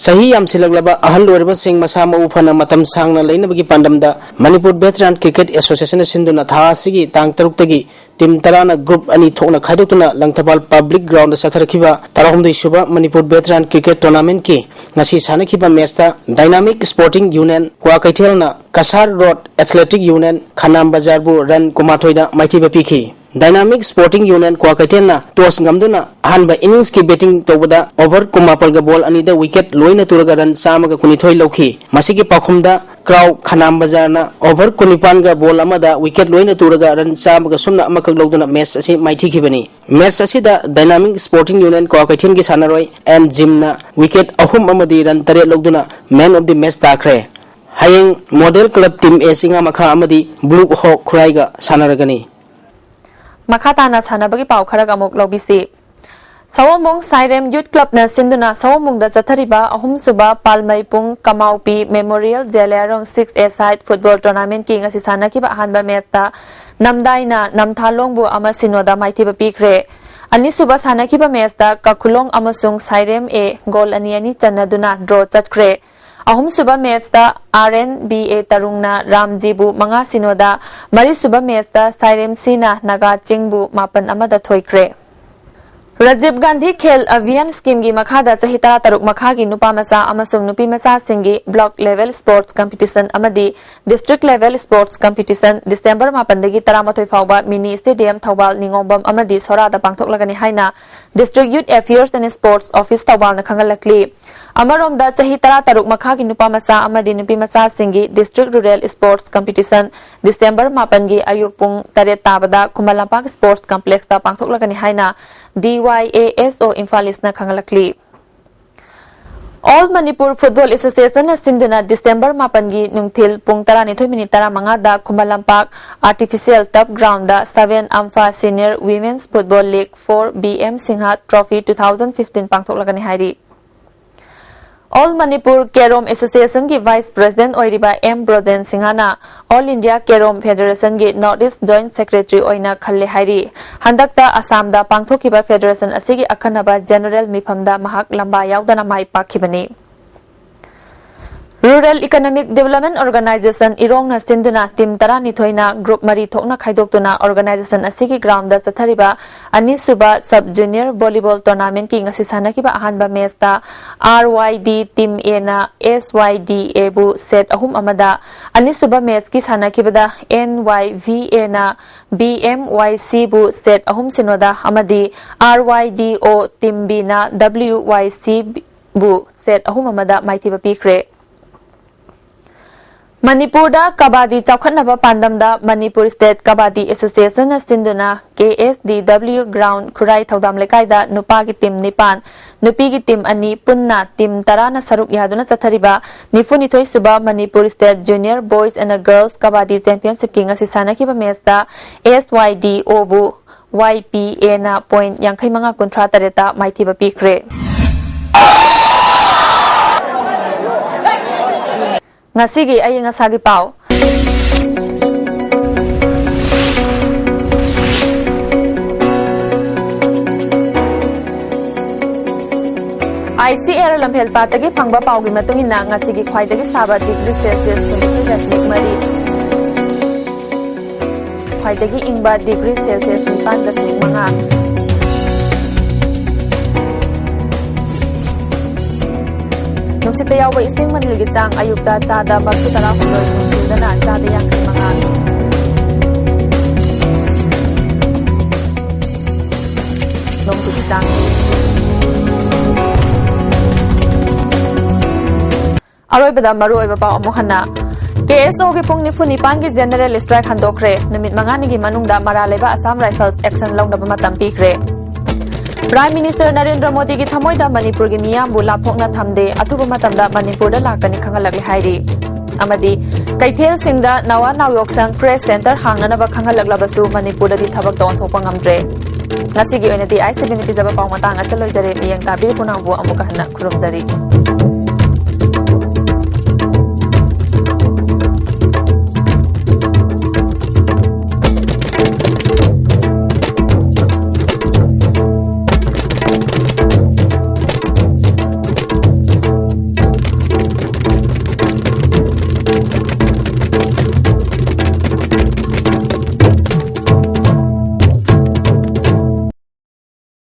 ꯆꯍꯤ ꯌꯥꯝꯁꯤꯜꯂꯛꯂꯕ ꯑꯍꯜ ꯑꯣꯏꯔꯕꯁꯤꯡ ꯃꯁꯥ ꯃꯎ ꯐꯅ ꯃꯇꯝ ꯁꯥꯡꯅ ꯂꯩꯅꯕꯒꯤ ꯄꯥꯟꯗꯝꯗ ꯃꯅꯤꯄꯨꯔ ꯚꯦꯇꯔꯥꯟ ꯀ꯭ꯔꯤꯀꯦꯠ ꯑꯦꯁꯣꯁꯤꯌꯦꯁꯟꯅ ꯁꯤꯟꯗꯨꯅ ꯊꯥ ꯑꯁꯤꯒꯤ ꯇꯥꯡ ꯇꯔꯨꯛꯇꯒꯤ ꯇꯤꯝ ꯇꯔꯥꯅ ꯒ꯭ꯔꯨꯞ ꯑꯅꯤ ꯊꯣꯛꯅ ꯈꯥꯏꯗꯣꯛꯇꯨꯅ ꯂꯪꯊꯕꯥꯜ ꯄꯕ꯭ꯂꯤꯛ ꯒ꯭ꯔꯥꯎꯟꯗ ꯆꯠꯊꯔꯛꯈꯤꯕ ꯇꯔꯥꯍꯨꯝꯗꯣꯏ ꯁꯨꯕ ꯃꯅꯤꯄꯨꯔ ꯚꯦꯇꯔꯥꯟ ꯀ꯭ꯔꯤꯀꯦꯠ ꯇꯣꯔꯅꯥꯃꯦꯟꯠꯀꯤ ꯉꯁꯤ ꯁꯥꯟꯅꯈꯤꯕ ꯃꯦꯠꯁꯇ ꯗꯥꯏꯅꯥꯃꯤꯛ ꯁ꯭ꯄꯣꯔꯇꯤꯡ ꯌꯨꯅꯤꯌꯟ ꯀ꯭ꯋꯥꯀꯩꯊꯦꯜꯅ ꯀꯁꯥꯔ ꯔꯣꯗ ꯑꯦꯊꯂꯦꯇꯤꯛ ꯌꯨꯅꯤꯌꯟ ꯈꯅꯥꯝ ꯕꯖꯥꯔꯕꯨ ꯔꯟ ꯀꯨꯟꯃꯥꯊꯣꯏꯗ ꯃꯥꯏꯊꯤꯕ ꯄꯤꯈꯤ꯫ ꯗꯥꯏꯅꯥꯃꯤꯛ ꯁ꯭ꯄꯣꯔꯇꯤꯡ ꯌꯨꯅꯤꯌꯟ ꯀ꯭ꯋꯥꯀꯩꯊꯦꯜꯅ ꯇꯣꯁ ꯉꯝꯗꯨꯅ ꯑꯍꯥꯟꯕ ꯏꯅꯤꯡꯁꯀꯤ ꯕꯦꯇꯤꯡ ꯇꯧꯕꯗ ꯑꯣꯚꯔ ꯀꯨꯟꯃꯥꯄꯜꯒ ꯕꯣꯜ ꯑꯅꯤꯗ ꯋꯤꯀꯦꯠ ꯂꯣꯏꯅ ꯇꯨꯔꯒ ꯔꯟ ꯆꯥꯝꯃꯒ ꯀꯨꯟꯅꯤꯊꯣꯏ ꯂꯧꯈꯤ꯫ ꯃꯁꯤꯒꯤ ꯄꯥꯎꯈꯨꯝꯗ ꯀ꯭ꯔꯥꯎ ꯈꯅꯥꯝ ꯕꯖꯥꯔꯅ ꯑꯣꯚꯔ ꯀꯨꯟꯅꯤꯄꯥꯟꯒ ꯕꯣꯜ ꯑꯃꯗ ꯋꯤꯀꯦꯠ ꯂꯣꯏꯅ ꯇꯨꯔꯒ ꯔꯟ ꯆꯥꯝꯃꯒ ꯁꯨꯞꯅ ꯑꯃꯈꯛ ꯂꯧꯗꯨꯅ ꯃꯦꯠꯆ ꯑꯁꯤ ꯃꯥꯏꯊꯤꯈꯤꯕꯅꯤ꯫ ꯃꯦꯠꯆ ꯑꯁꯤꯗ ꯗꯥꯏꯅꯥꯃꯤꯛ ꯁ꯭ꯄꯣꯔꯇꯤꯡ ꯌꯨꯅꯤꯌꯟ ꯀ꯭ꯋꯥꯀꯩꯊꯦꯜꯒꯤ ꯁꯥꯟꯅꯔꯣꯏ ꯑꯦꯟ ꯖꯤꯝꯅ ꯋꯤꯀꯦꯠ ꯑꯍꯨꯝ ꯑꯃꯗꯤ ꯔꯟ ꯇꯔꯦꯠ ꯂꯧꯗꯨꯅ ꯃꯦꯟ ꯑꯣꯐ ꯗꯤ ꯃꯦꯠꯆ ꯇꯥꯈ꯭ꯔꯦ꯫ ꯍꯌꯦꯡ ꯃꯣꯗꯦꯜ ꯀ꯭ꯂꯕ ꯇꯤꯝ ꯑꯦ ꯆꯤꯉꯥꯃꯈꯥ ꯑꯃꯗꯤ ꯕ꯭ꯂꯨ ꯍꯣꯛ ꯈꯨꯔꯥꯏꯒ ꯁꯥꯟꯅꯔꯒꯅꯤ꯫ ꯃꯈꯥ ꯇꯥꯅ ꯁꯥꯟꯅꯕꯒꯤ ꯄꯥꯎ ꯈꯔꯒ ꯑꯃꯨꯛ ꯂꯧꯕꯤꯁꯤ꯫ ꯁꯑꯣꯝꯕꯨꯡ ꯁꯥꯏꯔꯦꯝ ꯌꯨꯠ ꯀ꯭ꯂꯕꯅ ꯁꯤꯟꯗꯨꯅ ꯁꯑꯣꯝꯕꯨꯡꯗ ꯆꯠꯊꯔꯤꯕ ꯑꯍꯨꯝꯁꯨꯕ ꯄꯥꯜꯃꯩꯄꯨꯡ ꯀꯃꯥꯎꯄꯤ ꯃꯦꯃꯣꯔꯤꯌꯦꯜ ꯖꯦꯂꯤꯌꯥꯔꯣꯡ ꯁꯤꯛꯁ ꯑꯦ ꯁꯥꯏꯠ ꯐꯨꯠꯕꯣꯜ ꯇꯣꯔꯅꯥꯃꯦꯟꯠꯀꯤ ꯉꯁꯤ ꯁꯥꯟꯅꯈꯤꯕ ꯑꯍꯥꯟꯕ ꯃꯦꯠꯆꯇ ꯅꯝꯗꯥꯏꯅ ꯅꯝꯊꯥꯂꯣꯡꯕꯨ ꯑꯃ ꯁꯤꯅꯣꯗ ꯃꯥꯏꯊꯤꯕ ꯄꯤꯈ꯭ꯔꯦ꯫ ꯑꯅꯤꯁꯨꯕ ꯁꯥꯟꯅꯈꯤꯕ ꯃꯦꯠꯆꯇ ꯀꯈꯨꯂꯣꯡ ꯑꯃꯁꯨꯡ ꯁꯥꯏꯔꯦꯝ ꯑꯦ ꯒꯣꯜ ꯑꯅꯤ ꯑꯅꯤ ꯆꯟꯅꯗꯨꯅ ꯗ꯭ꯔꯣ ꯆꯠꯈ꯭ꯔꯦ꯫ ꯑꯍꯨꯝꯁꯨꯕ ꯃꯦꯠꯆꯇ ꯑꯥꯔ ꯑꯦꯟ ꯕꯤ ꯑꯦ ꯇꯔꯨꯡꯅ ꯔꯥꯝꯖꯤꯕꯨ ꯃꯉꯥ ꯁꯤꯅꯣꯗ, ꯃꯔꯤꯁꯨꯕ ꯃꯦꯠꯆꯇ ꯁꯥꯏꯔꯦꯝ ꯁꯤꯅ ꯅꯥꯒꯥ ꯆꯤꯡꯕꯨ ꯃꯥꯄꯟ ꯑꯃꯗ ꯊꯣꯏꯈ꯭ꯔꯦ꯫ ꯔꯥꯖꯤꯕ ꯒꯥꯟꯙꯤ ꯈꯦꯜ ꯑꯚꯤꯌꯥꯟ ꯁ꯭ꯀꯤꯝꯒꯤ ꯃꯈꯥꯗ ꯆꯍꯤ ꯇꯔꯥꯇꯔꯨꯛ ꯃꯈꯥꯒꯤ ꯅꯨꯄꯥ ꯃꯆꯥ ꯑꯃꯁꯨꯡ ꯅꯨꯄꯤ ꯃꯆꯥꯁꯤꯡꯒꯤ ꯕ꯭ꯂꯣꯛ ꯂꯦꯚꯦꯜ ꯁ꯭ꯄꯣꯔꯠꯁ ꯀꯝꯄꯤꯇꯤꯁꯟ ꯑꯃꯗꯤ district level sports competition December ꯃꯥꯄꯟꯗꯒꯤ ꯇꯔꯥꯃꯥꯊꯣꯏ ꯐꯥꯎꯕ ꯃꯤꯅꯤ ꯁ꯭ꯇꯦꯗꯤꯌꯝ ꯊꯧꯕꯥꯜ ꯅꯤꯉꯣꯝꯕꯝ ꯑꯃꯗꯤ ꯁꯣꯔꯥꯗ ꯄꯥꯡꯊꯣꯛꯂꯒꯅꯤ ꯍꯥꯏꯅ district youth affairs and sports office ꯊꯧꯕꯥꯜꯅ ꯈꯪꯍꯜꯂꯛꯂꯤ꯫ ꯑꯃꯔꯣꯝꯗ ꯆꯍꯤ ꯇꯔꯥꯇꯔꯨꯛ ꯃꯈꯥꯒꯤ ꯅꯨꯄꯥ ꯃꯆꯥ ꯑꯃꯗꯤ ꯅꯨꯄꯤ ꯃꯆꯥꯁꯤꯡꯒꯤ district rural sports competition December ꯃꯥꯄꯟꯒꯤ ꯑꯌꯨꯛ ꯄꯨꯡ ꯇꯔꯦꯠ ꯇꯥꯕꯗ ꯈꯨꯃꯟ ꯂꯝꯄꯥꯛ ꯁ꯭ꯄꯣꯔꯠꯁ ꯀꯝꯄ꯭ꯂꯦꯛꯁꯇ ꯄꯥꯡꯊꯣꯛꯂꯒꯅꯤ ꯍꯥꯏꯅ ꯗꯤ ꯋꯥꯏ ꯑꯦ ꯑꯦꯁ ꯑꯣ Imphal ꯏꯁꯅ ꯈꯪꯍꯜꯂꯛꯂꯤ꯫ All Manipur Football Association ꯅ ꯁꯤꯟꯗꯨꯅ December ꯃꯥꯄꯟꯒꯤ ꯅꯨꯡꯊꯤꯜ ꯄꯨꯡ ꯇꯔꯥꯅꯤꯊꯣꯏ minute ꯇꯔꯥꯃꯉꯥꯗ Khuman Lampak Artificial Turf Ground ꯗ seven AMFA Senior Women's Football League four B M Singha Trophy two thousand fifteen ꯄꯥꯡꯊꯣꯛꯂꯒꯅꯤ ꯍꯥꯏꯔꯤ꯫ All Manipur Carrom Association ꯒꯤ Vice President ꯑꯣꯏꯔꯤꯕ ꯑꯦꯝ ꯕ꯭ꯔꯣꯖꯦꯟ ꯁꯤꯡꯍꯅ All India Carrom Federation ꯒꯤ North East Joint Secretary ꯑꯣꯏꯅ ꯈꯜꯂꯦ ꯍꯥꯏꯔꯤ꯫ ꯍꯟꯗꯛꯇ ꯑꯁꯥꯝꯗ ꯄꯥꯡꯊꯣꯛꯈꯤꯕ federation ꯑꯁꯤꯒꯤ ꯑꯈꯟꯅꯕ general ꯃꯤꯐꯝꯗ ꯃꯍꯥꯛ ꯂꯝꯕꯥ ꯌꯥꯎꯗꯅ ꯃꯥꯏ ꯄꯥꯛꯈꯤꯕꯅꯤ꯫ Rural Economic Development Organization ꯏꯔꯣꯡꯅ ꯁꯤꯟꯗꯨꯅ team ꯇꯔꯥꯅꯤꯊꯣꯏꯅ group ꯃꯔꯤ ꯊꯣꯛꯅ ꯈꯥꯏꯗꯣꯛꯇꯨꯅ organization ꯑꯁꯤꯒꯤ ground ꯗ ꯆꯠꯊꯔꯤꯕ ꯑꯅꯤꯁꯨꯕ Sub Junior Volleyball Tournament ꯀꯤ ꯉꯁꯤ ꯁꯥꯟꯅꯈꯤꯕ ꯑꯍꯥꯟꯕ match ꯇ R Y D Team A ꯅ S Y D A ꯕꯨ set ꯑꯍꯨꯝ ꯑꯃꯗ, ꯑꯅꯤꯁꯨꯕ match ꯀꯤ ꯁꯥꯟꯅꯈꯤꯕꯗ N Y V A ꯅ B M Y C ꯕꯨ set ꯑꯍꯨꯝ ꯁꯤꯅꯣꯗ ꯑꯃꯗꯤ R Y D O Team B ꯅ W Y C ꯕꯨ set ꯑꯍꯨꯝ ꯑꯃꯗ ꯃꯥꯏꯊꯤꯕ ꯄꯤꯈ꯭ꯔꯦ꯫ ꯃꯅꯤꯄꯨꯔꯗ ꯀꯕꯥꯗꯤ ꯆꯥꯎꯈꯠꯅꯕ ꯄꯥꯟꯗꯝꯗ Manipur State Kabaddi Association ꯅ ꯁꯤꯟꯗꯨꯅ K S D W Ground ꯈꯨꯔꯥꯏ ꯊꯧꯗꯥꯝ ꯂꯩꯀꯥꯏꯗ ꯅꯨꯄꯥꯒꯤ team ꯅꯤꯄꯥꯟ, ꯅꯨꯄꯤꯒꯤ team ꯑꯅꯤ, ꯄꯨꯟꯅ team ꯇꯔꯥꯅ ꯁꯔꯨꯛ ꯌꯥꯗꯨꯅ ꯆꯠꯊꯔꯤꯕ ꯅꯤꯐꯨꯅꯤꯊꯣꯏ ꯁꯨꯕ Manipur State Junior Boys and Girls Kabaddi Championship ꯀꯤ ꯉꯁꯤ ꯁꯥꯟꯅꯈꯤꯕ match ꯇ S Y D O ꯕꯨ Y P A ꯅ point ꯌꯥꯡꯈꯩ ꯃꯉꯥ ꯀꯨꯟꯊ꯭ꯔꯥ ꯇꯔꯦꯠꯇ ꯃꯥꯏꯊꯤꯕ ꯄꯤꯈ꯭ꯔꯦ꯫ ꯉꯁꯤꯒꯤ ꯑꯏꯪ ꯑꯁꯥꯒꯤ ꯄꯥꯎ꯫ I C A R ꯂꯝꯐꯦꯜ ꯄꯥꯠꯇꯒꯤ ꯐꯪꯕ ꯄꯥꯎꯒꯤ ꯃꯇꯨꯡ ꯏꯟꯅ ꯉꯁꯤꯒꯤ ꯈ꯭ꯋꯥꯏꯗꯒꯤ ꯁꯥꯕ degree Celsius ꯀꯨꯟꯅꯤꯊꯣꯏ ꯗꯁꯃꯤꯛ ꯃꯔꯤ, ꯈ꯭ꯋꯥꯏꯗꯒꯤ ꯏꯪꯕ degree Celsius ꯅꯤꯄꯥꯟ ꯗꯁꯃꯤꯛ ꯃꯉꯥ꯫ ꯅꯨꯡꯁꯤꯠꯇ ꯌꯥꯎꯕ ꯏꯁꯤꯡ ꯃꯅꯤꯜꯒꯤ ꯆꯥꯡ ꯑꯌꯨꯛꯇ ꯆꯥꯗ ꯃꯔꯤꯐꯨ ꯇꯔꯥꯍꯨꯝꯗꯣꯏ, ꯅꯨꯡꯊꯤꯜꯗꯅ ꯆꯥꯗ ꯌꯥꯡꯈꯩ ꯃꯉꯥ꯫ ꯅꯣꯡꯖꯨꯒꯤ ꯆꯥꯡ꯫ ꯑꯔꯣꯏꯕꯗ ꯃꯔꯨꯑꯣꯏꯕ ꯄꯥꯎ ꯑꯃꯨꯛ ꯍꯟꯅ꯫ K S O ꯒꯤ ꯄꯨꯡ ꯅꯤꯐꯨ ꯅꯤꯄꯥꯟꯒꯤ general strike ꯍꯟꯗꯣꯛꯈ꯭ꯔꯦ꯫ ꯅꯨꯃꯤꯠ ꯃꯉꯥꯅꯤꯒꯤ ꯃꯅꯨꯡꯗ ꯃꯔꯥꯜ ꯂꯩꯕ Assam Rifles action ꯂꯧꯅꯕ ꯃꯇꯝ ꯄꯤꯈ꯭ꯔꯦ꯫ Prime Minister ꯅꯔꯦꯟꯗ꯭ꯔ ꯃꯣꯗꯤꯒꯤ ꯊꯃꯣꯏꯗ ꯃꯅꯤꯄꯨꯔꯒꯤ ꯃꯤꯌꯥꯝꯕꯨ ꯂꯥꯞꯊꯣꯛꯅ ꯊꯝꯗꯦ, ꯑꯊꯨꯕ ꯃꯇꯝꯗ ꯃꯅꯤꯄꯨꯔꯗ ꯂꯥꯛꯀꯅꯤ ꯈꯪꯍꯜꯂꯛꯂꯦ ꯍꯥꯏꯔꯤ꯫ ꯑꯃꯗꯤ ꯀꯩꯊꯦꯜꯁꯤꯡꯗ ꯅꯋꯥ ꯅꯥꯎꯌꯣꯛꯁꯪ Creche Center ꯍꯥꯡꯅꯅꯕ ꯈꯪꯍꯜꯂꯛꯂꯕꯁꯨ ꯃꯅꯤꯄꯨꯔꯗꯗꯤ ꯊꯕꯛꯇ ꯑꯣꯟꯊꯣꯛꯄ ꯉꯝꯗ꯭ꯔꯦ꯫ ꯉꯁꯤꯒꯤ ꯑꯣꯏꯅꯗꯤ ꯑꯥꯏ ꯁꯤ ꯚꯤꯅ ꯄꯤꯖꯕ ꯄꯥꯎ ꯃꯇꯥꯡ ꯑꯁꯤꯗ ꯂꯣꯏꯖꯔꯦ꯫ ꯃꯤꯠꯌꯦꯡ ꯇꯥꯕꯤꯔꯤꯕ ꯄꯨꯝꯅꯃꯛꯄꯨ ꯑꯃꯨꯛꯀ ꯍꯟꯅ ꯈꯨꯔꯨꯝꯖꯔꯤ꯫